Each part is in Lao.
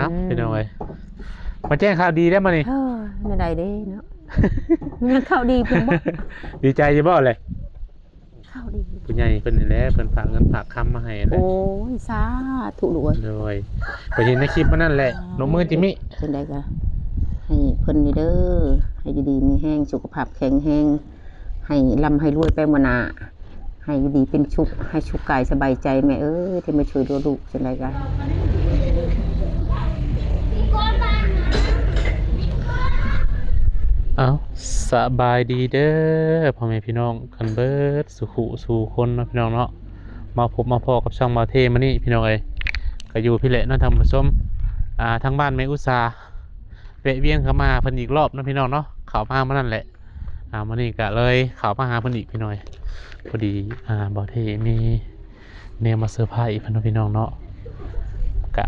ເອົ້າ ອືມ ພີ່ນ້ອງເອີຍ ມາແຈ້ງຂ່າວດີແລ້ວມື້ນີ້. ເອີ ແນວໃດເດ້ເນາະ ມັນຍັງຂ່າວດີເພິ່ນບໍ່? ດີໃຈຢູ່ບໍ່ແຫຼະ? ຂ່າວດີ ຜູ້ໃຫຍ່ເພິ່ນນີ້ແຫຼະ ເພິ່ນຝາກເງິນຝາກຄຳມາໃຫ້ແຫຼະ. ໂອ້ຍ ສາທຸລູກເອີຍ. ໂດຍ ຂ້ອຍເຫັນໃນຄລິບມື້ນັ້ນແຫຼະ ສາທຸ ນົບມືຈິມມີ້. ຈັ່ງໃດກໍໃຫ້ເພິ່ນນີ້ເດີ ໃຫ້ຢູ່ດີມີແຮງ ສຸຂະພາບແຂງແຮງ ໃຫ້ລ່ຳໃຫ້ລວຍໄປມື້ໜ້າ ໃຫ້ຢູ່ດີເປັນສຸກ ໃຫ້ສຸກກາຍສະບາຍໃຈແມ່ເອີຍ ທີ່ມາຊ່ວຍເຫຼືອລູກ. ຈັ່ງໃດກໍ ເອົ້າ ສະບາຍດີເດີພໍ່ແມ່ພີ່ນ້ອງກັນເບິດສູ່ຄູ່ສູ່ຄົນເນາະ ພີ່ນ້ອງເນາະ. ມາພົບມາພໍ້ກັບຊ່ອງບ່າວເທມື້ນີ້ ພີ່ນ້ອງເອີຍ ກໍຢູ່ພີ້ແຫຼະເນາະທ່ານຜູ້ຊົມ. ອ່າ ທາງບ້ານແມ່ອຸດສາ ແວະວຽນເຂົ້າມາຫາເພິ່ນອີກລອບເນາະ ພີ່ນ້ອງເນາະ. ເຂົ້າມາມື້ນັ້ນແຫຼະ ອ່າ ມື້ນີ້ກໍເລີຍເຂົ້າມາຫາເພິ່ນອີກ ພີ່ນ້ອງເອີຍ. ພໍດີ ອ່າ ບ່າວເທມີ ແນວມາເຊີໄພຣສ໌ເພິ່ນເນາະ ພີ່ນ້ອງເນາະ. ກະ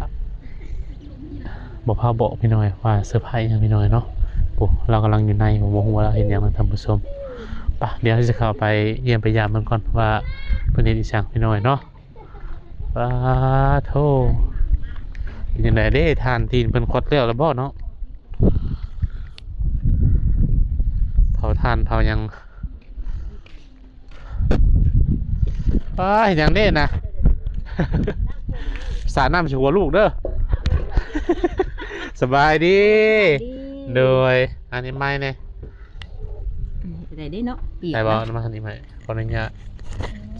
ບໍ່ພາບອກ ພີ່ນ້ອງເອີຍ ວ່າເຊີໄພຣສ໌ຫຍັງ ພີ່ນ້ອງເອີຍເນາະ. ໂອ້ ລາວກຳລັງຢູ່ໃນ ບໍ່ຮູ້ວ່າລາວເຮັດຫຍັງນະທ່ານຜູ້ຊົມ. ປະ ດຽວເຮົາຊິເຂົ້າໄປຢ້ຽມໄປຢາມເພິ່ນກ່ອນ ວ່າເພິ່ນເຮັດອີ່ຫຍັງ ພີ່ນ້ອງເອີຍເນາະ. ປາໂທ ເປັນຈັ່ງໃດເດ້ ຖ່ານທີ່ເພິ່ນຄວັດແລ້ວລະບໍ່ເນາະ? ເຜົາຖ່ານເຜົາຫຍັງ. ອ້າຍ ຫຍັງເດ້ນະ ສາດນ້ຳໃສ່ຫົວລູກເດີ. ສະບາຍດີ ສະບາຍດີ. ໂດຍ ອັນນີ້ໄມ້ແດ່ ໄດ້ເດ້ເນາະ ປຽກ ໄດ້ບໍ່ ນະ ມາອັນນີ້ໃໝ່ ຂໍອະນຸຍາດ.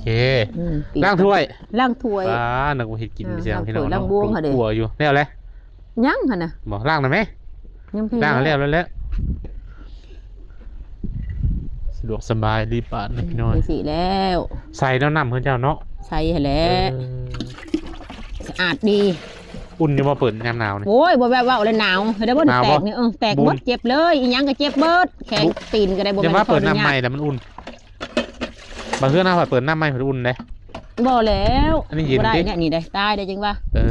ໂອເຄ ອືມ ລ້າງຖ້ວຍ ລ້າງຖ້ວຍ. ປ້າ ນຶກວ່າເຮັດກິນ ອ່າ ເສຍ ພີ່ນ້ອງ ລ້າງຖ້ວຍ ລ້າງບ່ວງ ເນາະ ຫາເດ້ ຄົວຢູ່ ແລ້ວແຫຼະ. ຍັງຫັ້ນນະ ບໍ່ ລ້າງແລ້ວແມ? ຍັງ ລ້າງແລ້ວ ແລ້ວ ແລ້ວ. ສະດວກສະບາຍລີບບາດນີ້ ອືມ ພີ່ນ້ອງ ຈັ່ງຊີ້ແລ້ວ. ໃສເນາະ ນ້ຳເຮືອນເຈົ້າເນາະ? ໃສຫັ້ນແຫຼະ ເອີ ສະອາດດີ. ອຸ່ນຢູ່ບໍ່ ເປີດຍາມໜາວນີ້? ໂອ້ຍ ບໍ່ແວະເວົ້າແລ້ວ ໜາວ ເຮັດໄດ້ບໍ່ ໜາວບໍ່? ແຕກນີ້ ເອີ ແຕກໝົດ ບຸ້ມ ເຈັບເລີຍ ອີ່ຫຍັງກໍເຈັບເບິດ ແຂງ ບຸ້ມ ຕີນກໍໄດ້ ບໍ່ແມ່ນ ຢາວ່າເປີດນ້ຳໃໝ່ແລ້ວມັນອຸ່ນ. ບາງເທື່ອນະ ຂ້ອຍເປີດນ້ຳໃໝ່ເພິ່ນອຸ່ນເດ້. ບໍ່ແລ້ວ ອັນນີ້ເຢັນ ບໍ່ໄດ້ເດ້ ແນວນີ້ເດ້ ຕາຍເດ້ ຈັ່ງວ່າ. ເອີ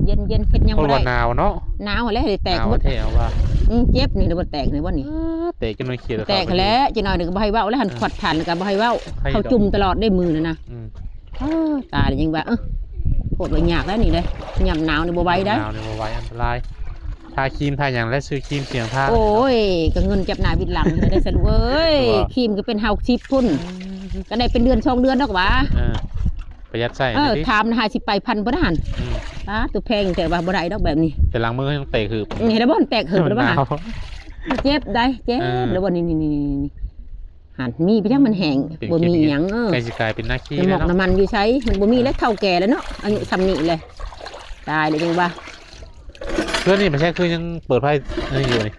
ອືມ ເຢັນໆ ເຮັດຫຍັງບໍ່ໄດ້ ເພາະວ່າໜາວເນາະ. ໜາວຫັ້ນແຫຼະ ແຕກໝົດ ໜາວແທ້ວ່າ. ອືມ ເຈັບນີ້ ບໍ່ແຕກນີ້ບໍ່ນີ້? ເອີ ແຕກຈັກໜ້ອຍ ເຂດແຕກຫັ້ນແຫຼະ ຈັກໜ້ອຍນີ້ກໍບໍ່ໃຫ້ເວົ້າແລ້ວຫັ້ນ. ເອີ ຂວດຖ່ານກໍບໍ່ໃຫ້ເວົ້າ ເຂົ້າຈຸ່ມຕະຫຼອດເດ້ມື້ນັ້ນນະ. ອືມ ເອີ ຕາຍແລ້ວ ຈັ່ງວ່າ. ເອີ ໂພດວ່າຍາກແລ້ວນີ້ເດ້ ຍາມໜາວນີ້ບໍ່ໄຫວໄດ໋ ຍາມໜາວນີ້ບໍ່ໄຫວ ອັນຕະລາຍ. ທາຄຣີມທາຫຍັງ ແລະ ຊື້ຄຣີມສຽງທາ. ໂອ້ຍ ກໍເງິນຈັບໜ້າບິດຫຼັງໄດ້ສະລູກເອີຍ. ຄຣີມກໍເປັນຫ້າຫົກສິບພຸ້ນ ກໍໄດ້ເປັນເດືອນສອງເດືອນດອກຫວາ. ເອີ ປະຢັດໃຊ້. ເອີ ຖາມຫ້າສິບປາຍພັນພຸ້ນຫັ້ນ. ອືມ ປ້າ ຕົວແພງແຕ່ວ່າບໍ່ໄດ້ດອກແບບນີ້ ແຕ່ຫຼັງມືຍັງແຕກຫືບ. ອືມ ເຫັນແລ້ວບໍ່ ແຕກຫືບແລ້ວຫວາ. ເຈັບໄດ໋ ເຈັບ ເອີ ແລ້ວບໍ່ ນີ້ໆ ຫັ້ນ ມີໄປຈັ່ງມັນແຫ້ງ ບໍ່ມີຫຍັງ. ເອີ ໃກ້ຊິກາຍເປັນນາຄີແລ້ວເນາະ. ນ້ຳມັນຢູ່ໃສ ມັນບໍ່ມີແລ້ວ ເຖົ້າແກ່ແລ້ວເນາະ ອາຍຸຊ່ຳນີ້ແຫຼະ. ຕາຍແລ້ວ ຈັ່ງວ່າ. ເຮືອນນີ້ມັນໃຊ້ຄືຍັງເປີດໄຟອັນນີ້ຢູ່ນີ້?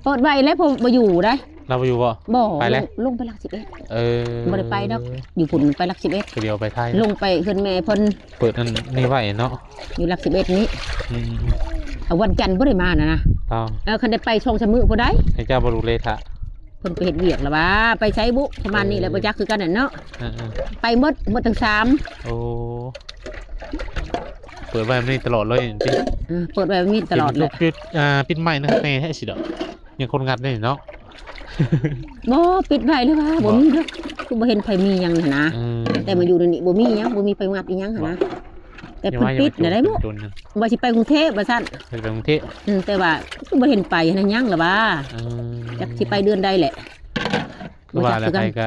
ເປີດໄວ້ແລ້ວ ເພິ່ນບໍ່ຢູ່ໄດ໋. ລາວບໍ່ຢູ່ບໍ່? ບໍ່ ໄປແລ້ວ ລົງ ລົງໄປຫຼັກສິບເອັດ. ເອີ ບໍ່ໄດ້ໄປດອກ ຢູ່ພຸ້ນໄປຫຼັກສິບເອັດ ດຽວໄປໄທ ລົງໄປເຮືອນແມ່ເພິ່ນ. ເປີດອັນນີ້ໄວ້ເນາະ ຢູ່ຫຼັກສິບເອັດນີ້. ອືມ ເອົາ ວັນຈັນບໍ່ໄດ້ມານະນະ. ເອົາ ເອີ ຄັນໄດ້ໄປສອງສາມມື້ພຸ້ນໃດ໋. ໃຫ້ເຈົ້າບໍ່ດູແລຖ້າ ເພິ່ນໄປເຮັດວຽກລະຫວາ ໄປໃສບຸ ປະມານນີ້ແຫຼະ ເອີ ບໍ່ຈັກຄືກັນຫັ້ນເນາະ. ເອີໆ ໄປໝົດ ໝົດທັງສາມ. ໂອ້ ເປີດໄວ້ແບບນີ້ຕະຫຼອດເລີຍຕິ? ເອີ ເປີດໄວ້ແບບນີ້ຕະຫຼອດແຫຼະ. ປິດ ອ່າ ປິດໄມ້ນະ ແນ່ແທ້ຊິດອກ ຍັງຄົນງັດແນ່ເນາະ. ບໍ່ ປິດໄວ້ເລີຍວ່າ ບໍ່ ບໍ່ມີດອກ ຄືບໍ່ເຫັນໃຜມີຫຍັງຫັ້ນນະ. ອືມ ແຕ່ມາຢູ່ໃນນີ້ບໍ່ມີຫຍັງ ບໍ່ມີໃຜງັດອີຫຍັງຫັ້ນນະ. ບໍ່ ແຕ່ເພິ່ນປິດນະໄດ໋ບຸ ວ່າຊິໄປກຸງເທບວ່າຊັ້ນ ຊິໄປກຸງເທບ. ອືມ ແຕ່ວ່າຄືບໍ່ເຫັນໄປຫັ້ນນະ ຍັງລະຫວາ. ອືມ ຈັກຊິໄປເດືອນໃດແຫຼະ. ຄືວ່າແຫຼະ ບໍ່ຈັກຄືກັນ ໃຜກໍ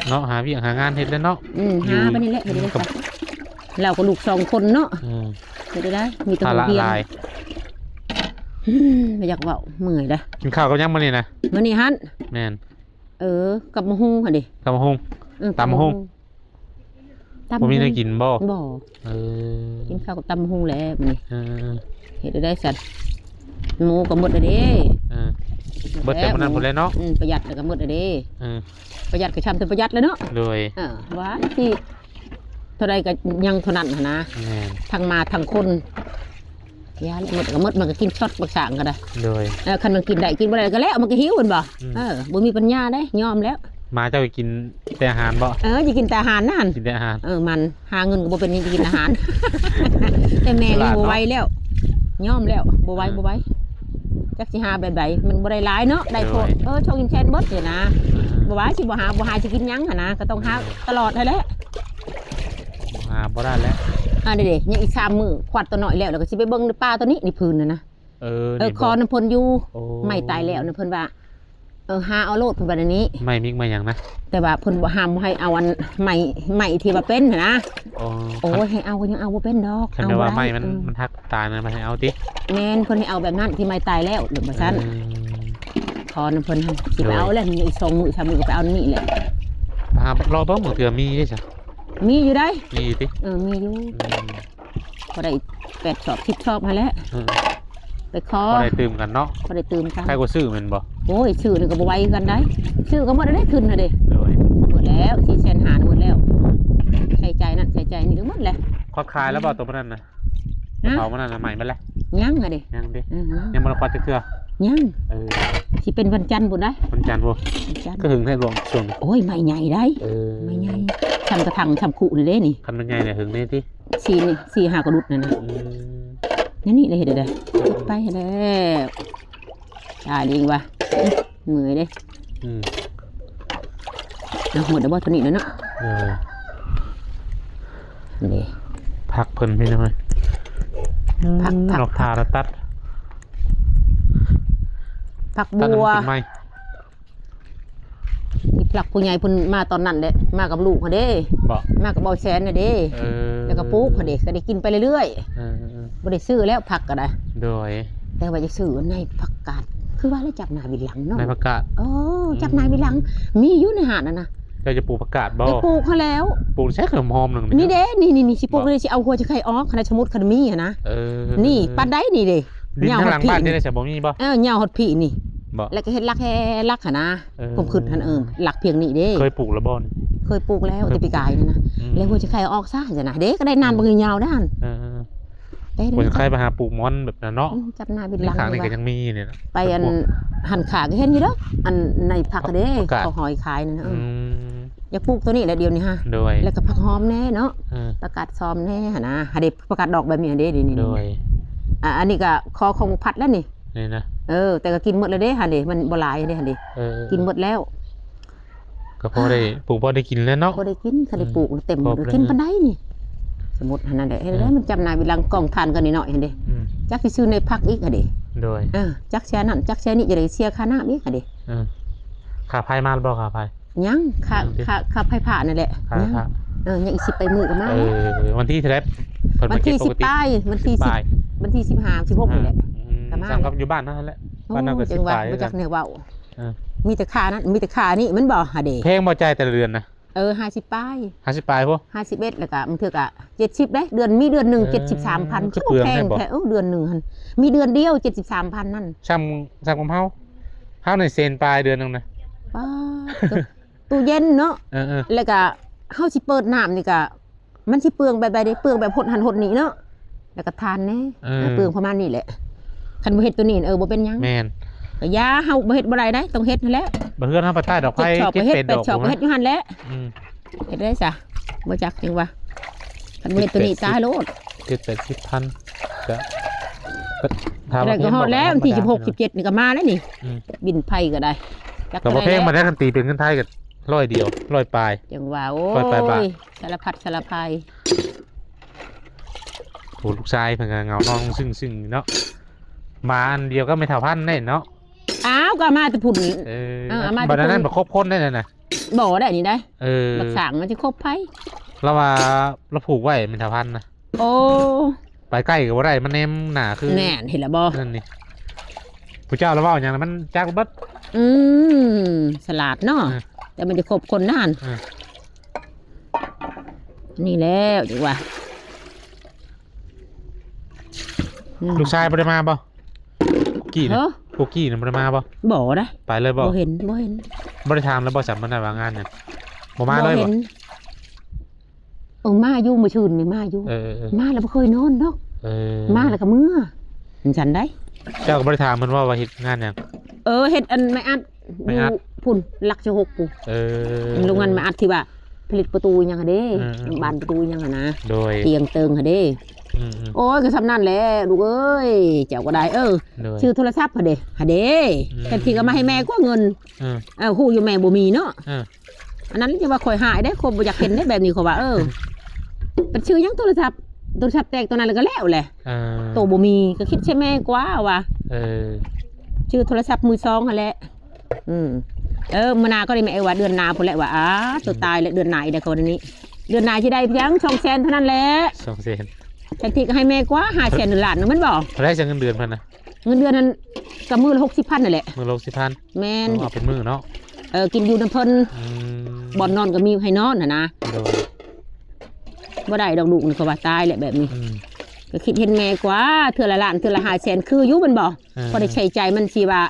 ເນາະ ຫາວຽກຫາງານເຮັດແຫຼະເນາະ. ອືມ ຫາໄປນີ້ແຫຼະ ເຮັດໄດ້ ອືມ ລາວກໍລູກສອງຄົນເນາະ. ອືມ ເຮັດໄດ້ ມີແຕ່ ພາລະ ໂຮງຮຽນຫຼາຍ. ອືມ ບໍ່ຢາກເວົ້າ ເມື່ອຍເດ້. ກິນເຂົ້າກັບຫຍັງມື້ນີ້ນະ? ມື້ນີ້ຫັ້ນ ແມ່ນ ເອີ ກັບໝາກຫຸ່ງຫັ້ນເດ. ກັບໝາກຫຸ່ງ ເອີ ຕຳໝາກຫຸ່ງ. ຕຳ ບໍ່ມີແນວກິນບໍ່? ບໍ່ ເອີ ກິນເຂົ້າກັບຕຳບັກຫຸ່ງແຫຼະມື້ນີ້. ເອີ ເຮັດໄດ້ຊັ້ນ ໝູກໍໝົດແລ້ວເດ້. ເອີ ໝົດແຕ່ມື້ນັ້ນພຸ້ນແຫຼະເນາະ. ອືມ ປະຢັດແລ້ວກໍໝົດແລ້ວເດ້. ເອີ ປະຢັດກໍຊ່ຳແຕ່ປະຢັດແລ້ວເນາະ. ໂດຍ ເອີ ວ່າຊິເທົ່າໃດກໍຍັງເທົ່ານັ້ນຫັ້ນນະ. ແມ່ນ ທັງໝາທັງຄົນ ຢ່າແຫຼະ ໝົດກໍໝົດ ມັນກໍກິນຊັອດບັກສ້າງກໍໄດ້. ໂດຍ ເອີ ຄັນມັນກິນໄດ້ກິນບໍ່ໄດ້ກໍແລ້ວ ມັນກໍຫິວແມ່ນບໍ່? ອືມ ເອີ ບໍ່ມີປັນຍາເດ້ ຍອມແລ້ວ. ໝາເຈົ້າກິນແຕ່ອາຫານບໍ່? ເອີ ຊິກິນແຕ່ອາຫານນັ້ນ ກິນແຕ່ອາຫານ. ເອີ ມັນຫາເງິນກໍບໍ່ເປັນຫຍັງ ກິນອາຫານ ແຕ່ແມ່ນີ້ບໍ່ໄຫວແລ້ວ ຍອມແລ້ວ ບໍ່ໄຫວ ເອີ ບໍ່ໄຫວ. ຈັກຊິຫາແບບໃດ ມັນບໍ່ໄດ້ຫຼາຍເນາະ ໄດ້ໂພດ. ໂດຍ ເອີ ຊ່ອງອິນແຊນເບິດນີ້ນະ. ອືມ ບໍ່ວ່າຊິບໍ່ຫາ ບໍ່ຫາຊິກິນຫຍັງຫັ້ນນະ ກໍຕ້ອງຫາຕະຫຼອດຫັ້ນແຫຼະ. ບໍ່ຫາບໍ່ໄດ້ແລ້ວ ອັນນີ້ເດ້ ຍັງອີກສາມມື້ ຄວັດຕົວນ້ອຍແລ້ວ ແລ້ວກໍຊິໄປເບິ່ງໃນປ່າຕົວນີ້ ໃນພື້ນນັ້ນນະ. ເອີ ເອີ ຂໍນຳເພິ່ນຢູ່. ໂອ້ ໄມ້ຕາຍແລ້ວນຳເພິ່ນວ່າ ເອີ ຫາເອົາໂລດເພິ່ນວ່າແນວນີ້. ໄມ້ມິກໄມ້ຫຍັງນະ? ແຕ່ວ່າເພິ່ນບໍ່ ຫ້າມບໍ່ໃຫ້ເອົາອັນໄມ້ ໄມ້ທີ່ວ່າເປັນຫັ້ນນະ. ອໍ ໂອ້ຍ ຄັນ ໃຫ້ເອົາກໍຍັງເອົາບໍ່ເປັນດອກ. ຄັນແບບວ່າໄມ້ມັນ ເອີ ມັນຫັກຕາຍນະ ບໍ່ໃຫ້ເອົາຕິ? ແມ່ນ ເພິ່ນໃຫ້ເອົາແບບນັ້ນ ທີ່ໄມ້ຕາຍແລ້ວ ແບບວ່າຊັ້ນ. ເອີ ຂໍນຳເພິ່ນ ຊິໄປເອົາແຫຼະ. ໂດຍ ອີກສອງມື້ສາມມື້ກໍໄປເອົານີ້ແຫຼະ. ຫາເລາະເບິ່ງ ບາງເທື່ອມີເດ້ຊະ. ມີຢູ່ໃດ໋. ມີຢູ່ຕິ? ເອີ ມີຢູ່. ອືມ ພໍໄດ້ແປດຊອບສິບຊອບຫັ້ນແຫຼະ. ເອີ ໄປຂໍ ພໍໄດ້ຕື່ມກັນເນາະ. ພໍໄດ້ຕື່ມກັນ. ໃຜກໍຊື້ແມ່ນບໍ່? ໂອ້ຍ ຊື້ນີ້ກໍບໍ່ໄຫວຄືກັນໃດ໋. ຊື້ກໍໝົດແລ້ວເດ້ ທຶນຫັ້ນເດ້. ໂດຍ ໝົດແລ້ວ ສີ່ແສນຫ້າໝົດແລ້ວ. ໃຊ້ຈ່າຍນັ້ນໃຊ້ຈ່າຍນີ້ກໍໝົດແຫຼະ. ຄວັດຂາຍແລ້ວບໍ່ ໂຕມັນນັ້ນນະ? ຮະ? ເຂົາມັນນັ້ນນະ ໄໝ້ມັນແຫຼະ. ຍັງຫັ້ນເດ້. ຍັງເດ້? ອືມ ຍັງບໍ່ໄດ້ຄວັດຈັກເທື່ອ. ຍັງ. ເອີ ຊິເປັນວັນຈັນພຸ້ນໃດ໋. ວັນຈັນພຸ້ນ. ວັນຈັນ. ກໍຫຶງແທ້ ລວງຊ່ວງນີ້. ໂອ້ຍ ໄມ້ໃຫຍ່ໃດ໋. ເອີ ໄມ້ໃຫຍ່ ຊ່ຳກະຖັງ ຊ່ຳຄຸນີ້ເດ້ນີ້. ຄັນມັນໃຫຍ່ແລ້ວຫຶງແດ່ຕິ. ສີ່ນີ້ ສີ່ຫ້າກະດຸດນັ້ນນະ. ອືມ ແນວນີ້ລະເຮັດໄດ້ ເຮັດໄປຫັ້ນແຫຼະ. ຕາຍດີວ່າ ເມື່ອຍເດ້. ອືມ ເອົາ ໝົດແລ້ວບໍ່ ຕົວນີ້ແຫຼະເນາະ. ເອີ ນີ້ ຜັກເພິ່ນພີ່ນ້ອງເອີຍ. ອືມ ຜັກ ຜັກ ດອກທາລະຕັດ ຜັກບົວ ຕັດໃຫ້ມັນຂຶ້ນໃໝ່. ທີ່ພະຜູ້ໃຫຍ່ເພິ່ນມາຕອນນັ້ນແຫຼະ ມາກັບລູກຫັ້ນເດ້. ບໍ່? ມາກັບບ່າວແສນຫັ້ນເດ້. ເອີ ແລ້ວກໍປູກຫັ້ນເດ້ ກໍໄດ້ກິນໄປເລື້ອຍໆ. ເອີໆໆ ບໍ່ໄດ້ຊື້ແລ້ວຜັກກໍໄດ້. ໂດຍ ແຕ່ວ່າຈະຊື້ໃນຜັກກາດ ຄືວ່າແລ້ວຈັບໜ້າວິນຫຼັງເນາະ ໃນຜັກກາດ. ເອີ ອືມ ຈັບໜ້າວິນຫຼັງ ມີຢູ່ໃນຮ້ານຫັ້ນນະ. ເຈົ້າຈະປູກຜັກກາດບໍ່? ຈະປູກຫັ້ນແລ້ວ. ປູກໃສ່ຂະໜົມຫອມໜຶ່ງນີ້. ມີເດ້ ນີ້ໆໆ ຊິປູກເລີຍ ຊິເອົາຫົວຈະໄຄອອກຫັ້ນນະ ສະມຸດຄັນມີຫັ້ນນະ. ເອີ ນີ້ປານໃດນີ້ເດ້. ດິນທາງຫຼັງບ້ານນີ້ໄດ້ຊະ ບໍ່ມີບໍ່? ເອີ ຍາວຮອດພີ້ນີ້. ບໍ່? ແລ້ວກໍເຮັດຫຼັກແຮ່ຫຼັກຫັ້ນນະ. ເອີ ຄວາມຄິດຫັ້ນ ເອີ ຫຼັກພຽງນີ້ເດ້. ເຄີຍປູກແລ້ວບໍ່? ເຄີຍປູກແລ້ວ ເຄີຍປູກ ແຕ່ປີກາຍນີ້ນະ. ອືມ ແລ້ວຫົວຈະໄຄອອກຊະຊັ້ນນະເດ້ ກໍໄດ້ນານ ອືມ ບໍ່ຍາວດ້ານ. ເອີໆໆ ແຕ່ ຫົວຈະໄຄໄປຫາປູກໝອນແບບນັ້ນເນາະ. ອືມ ຈັບໜ້າວິນຫຼັງ ຂ້າງນີ້ກໍຍັງມີນີ້ນະ. ໄປອັນຫັ້ນຂ້າກໍເຫັນຢູ່ເດີ ອັນໃນຜັກເດ້ ຜັກກາດ ເຂົາຫອຍຂາຍນັ້ນນະ. ອືມ ຢາກປູກຕົວນີ້ແຫຼະດຽວນີ້ຮະ. ໂດຍ ແລ້ວກໍຜັກຫອມແດ່ເນາະ. ເອີ ຜັກກາດຊອມແດ່ຫັ້ນນະ ຫາເດ້ ຜັກກາດດອກແບບນີ້ຫັ້ນເດ້ ນີ້ໆ. ໂດຍ ອ່າ ອັນນີ້ກໍຂໍຂອງໝູ່ພັດແລ້ວນີ້. ນີ້ນະ. ເອີ ແຕ່ກໍກິນໝົດແລ້ວເດ້ ຫັ້ນເດ້ ມັນບໍ່ຫຼາຍເດ້ ຫັ້ນເດ້. ເອີ ກິນໝົດແລ້ວ ກໍພໍໄດ້ ປູກພໍໄດ້ກິນແລ້ວເນາະ. ພໍໄດ້ກິນ ຄັນໄດ້ປູກ ອືມ ເຕັມ ກໍກິນປານໃດນີ້. ສະມຸດຫັ້ນນັ້ນແຫຼະ ເອີ ມັນຈຳໜ້າວິນຫຼັງກອງຖ່ານກໍນ້ອຍໆຫັ້ນເດ້. ອືມ ຈັກຊິຊື້ໃນຜັກອີກຫັ້ນເດ້. ໂດຍ ເອີ ຈັກເສຍນັ້ນ ຈັກເສຍນີ້ ຈະໄດ້ເສຍຄ່ານ້ຳອີກຫັ້ນເດ້. ເອີ ຄ່າໄຟມາແລ້ວບໍ່? ຄ່າໄຟ ຍັງ ຄ່າ ອືມ ຄ່າ ຄ່າໄຟຟ້ານັ້ນແຫຼະ ຄ່າ ຍັງ ຄ່າ ເອີ ຍັງອີກສິບປາຍມື້ກໍມາ. ເອີ ວັນທີເທົ່າໃດເພິ່ນມາເກັບ? ວັນທີສິບປາຍ ວັນທີສິບ ສິບປາຍ ວັນທີສິບຫ້າ ສິບຫົກນີ້ແຫຼະ. ອືມ ກໍມາ ສ່ຳກັບຢູ່ບ້ານເຮົາຫັ້ນແຫຼະ. ໂອ້ ບ້ານເຮົາກໍສິບປາຍ ບໍ່ຈັກແນວເວົ້າ. ເອີ ມີແຕ່ຄ່ານັ້ນ ມີແຕ່ຄ່ານີ້ ມັນບໍ່ຫາເດ້. ແພງບໍ່? ຈ່າຍແຕ່ລະເດືອນນະ? ເອີ ຫ້າສິບປາຍ ຫ້າສິບປາຍພຸ້ນ. ຫ້າສິບເອັດ ແລ້ວກໍບາງເທື່ອກໍເຈັດສິບເດ້ ເດືອນ ມີເດືອນໜຶ່ງ ເອີ ເຈັດສິບສາມພັນ. ຄືເປືອງແທ້ບໍ່? ໂອ້ ເດືອນໜຶ່ງຫັ້ນ ມີເດືອນດຽວເຈັດສິບສາມພັນນັ້ນ. ຊ່ຳ ຊ່ຳກັບເຮົາ ເຮົານີ້ແສນປາຍເດືອນໜຶ່ງນະ. ປ້າ ຕູ້ເຢັນເນາະ. ເອີໆ ແລ້ວກະເຮົາຊິເປີດນ້ຳນີ້ກະ ມັນຊິເປືອງແບບໃດເດ້? ເປືອງແບບຫົດຫັ້ນຫົດນີ້ເນາະ ແລ້ວກະຖ່ານແດ່. ເອີ ເປືອງປະມານນີ້ແຫຼະ. ຄັນບໍ່ເຮັດຕົວນີ້ ເອີ ບໍ່ເປັນຫຍັງ. ແມ່ນ ກະຢ່າ ເຮົາບໍ່ເຮັດບໍ່ໄດ້ໃດ໋ ຕ້ອງເຮັດຫັ້ນແຫຼະ. ບາງເຮືອນເຮົາໄປໃຕ້ດອກໄຟ ເຈັດແປດດອກ ແປດດອກ ເຮັດຢູ່ຫັ້ນແຫຼະ. ອືມ ເຮັດໄດ້ຊະ ບໍ່ຈັກຈັ່ງວ່າ ຄັນບໍ່ເຮັດຕົວນີ້ຕາຍໂລດ. ເຈັດແປດສິບພັນ ກະ ກໍ ກໍຮອດແລ້ວ ວັນທີສິບຫົກ ສິບເຈັດນີ້ກໍມາແລ້ວນີ້. ອືມ ບິນໄຟກໍໄດ້ ຈັກ ກໍບໍ່ແພງປານໃດ ຄັນຕີເປັນເງິນໄທກໍຮ້ອຍດຽວ ຮ້ອຍປາຍ. ຈັ່ງວ່າ ໂອ້ຍ ຮ້ອຍປາຍບາດ ສາລະພັດສາລະໄພ. ໂອ້ ລູກຊາຍເພິ່ນກໍເຫງົານອນຊຶ້ງໆຢູ່ເນາະ ໝາອັນດຽວກັບແມ່ເຖົ້າພັນໄດ້ເນາະ. ອ້າວ ກໍເອົາມາແຕ່ພຸ້ນ. ເອີ ເອີ ເອົາມາແຕ່ພຸ້ນ ບັດນັ້ນບໍ່ຄົບຄົນໄດ້ນັ້ນນະ. ບໍ່ໄດ້ນີ້ໄດ໋. ເອີ ບັກສາງມັນຊິຄົບໃຜ? ລາວວ່າລາວຜູກໄວ້ແມ່ເຖົ້າພັນນະ. ໂອ້ ໄປໃກ້ກໍບໍ່ໄດ້ ມັນແນມໜ້າຄື. ແມ່ນ ເຫັນແລ້ວບໍ່? ນັ້ນນີ້ ຜູ້ເຈົ້າລາວເວົ້າຫຍັງນະ ມັນຈັກເບິດ. ອືມ ສະຫຼາດເນາະ. ເອີ ແຕ່ມັນຊິຄົບຄົນນັ້ນ. ເອີ ນີ້ແລ້ວຈັ່ງວ່າ. ອືມ ລູກຊາຍບໍ່ໄດ້ມາບໍ່? ກີ້ນະ ເອີ ພວກກີ້ນະບໍ່ໄດ້ມາບໍ່? ບໍ່ໄດ໋. ໄປເລີຍບໍ່? ບໍ່ເຫັນ ບໍ່ເຫັນ. ບໍ່ໄດ້ຖາມລາວບໍ່ ສຳມະນາວ່າງານຫຍັງ ບໍ່ມາເລີຍບໍ່? ເຫັນ ເອີ ມາຢູ່ ມື້ຊືນນີ້ມາຢູ່. ເອີໆໆ ມາແລ້ວບໍ່ເຄີຍນອນດອກ. ເອີ ມາແລ້ວກໍເມືອ ຈັ່ງຊັ້ນໄດ໋. ເຈົ້າກໍບໍ່ໄດ້ຖາມເພິ່ນບໍ່ວ່າເຮັດງານຫຍັງ? ເອີ ເຮັດອັນໄມ້ອັດ ໄມ້ອັດ ຢູ່ພຸ້ນ ຫຼັກຊາວຫົກພຸ້ນ. ເອີ ໂຮງງານໄມ້ອັດທີ່ວ່າຜະລິດປະຕູຫຍັງຫັ້ນເດ້. ເອີໆໆ ບານປະຕູຫຍັງຫັ້ນນະ. ໂດຍ ຕຽງເຕີງຫັ້ນເດ້. ອືມໆ ໂອ້ຍ ກໍສ່ຳນັ້ນແຫຼະລູກເອີຍ ເຈົ້າກໍໄດ້. ເອີ ໂດຍ ຊື້ໂທລະສັບຫັ້ນເດ້ ຫັ້ນເດ້. ອືມ ແທນທີ່ກໍມາໃຫ້ແມ່ກວ່າເງິນ. ເອີ ເອີ ຮູ້ຢູ່ແມ່ບໍ່ມີເນາະ. ເອີ ອັນນັ້ນຈະວ່າຂ້ອຍຮ້າຍເດ້ ຂ້ອຍບໍ່ຢາກເຫັນເດ້ແບບນີ້ ຂ້ອຍວ່າ. ເອີ ເປັນຊື່ຫຍັງໂທລະສັບ? ໂທລະສັບແຕກຕອນນັ້ນ ແລ້ວກໍແລ້ວແຫຼະ. ເອີ ໂຕບໍ່ມີ ກໍຄິດໃສ່ແມ່ກວ່າວ່າ ເອີ ຊື້ໂທລະສັບມືສອງຫັ້ນແຫຼະ. ອືມ ເອີ ມື້ໜ້າກໍໄດ້ແມ່ ເອີ ວ່າເດືອນໜ້າພຸ້ນແຫຼະວ່າ. ອາ ໂຕຕາຍແລ້ວ ເດືອນໜ້າອີກແລ້ວ ເຂົາວ່າແນວນີ້. ເດືອນໜ້າຊິໄດ້ພຽງສອງແສນເທົ່ານັ້ນແຫຼະ. ສອງແສນ ແທນທີ່ກໍໃຫ້ແມ່ກວ່າຫ້າແສນ ຫຼືລ້ານໜຶ່ງ ແມ່ນບໍ່? ເທົ່າໃດຊະເງິນເດືອນເພິ່ນນະ? ເງິນເດືອນນັ້ນກໍມື້ລະຫົກສິບພັນນັ້ນແຫຼະ. ມື້ລະຫົກສິບພັນ. ແມ່ນ. ເອົາເປັນມື້ເນາະ. ເອີ ກິນຢູ່ນຳເພິ່ນ. ອືມ ບ່ອນນອນກໍມີໃຫ້ນອນຫັ້ນນະ. ໂດຍ. ບໍ່ໄດ້ດອກລູກນີ້ ເຂົາວ່າຕາຍແຫຼະແບບນີ້. ອືມ ກໍຄິດເຫັນແມ່ກວ່າ ເທື່ອລະລ້ານ ເທື່ອລະຫ້າແສນ ຄືຢູ່ແມ່ນບໍ່? ເອີ ພໍໄດ້ໃຊ້ຈ່າຍ ມັນຊິວ່າ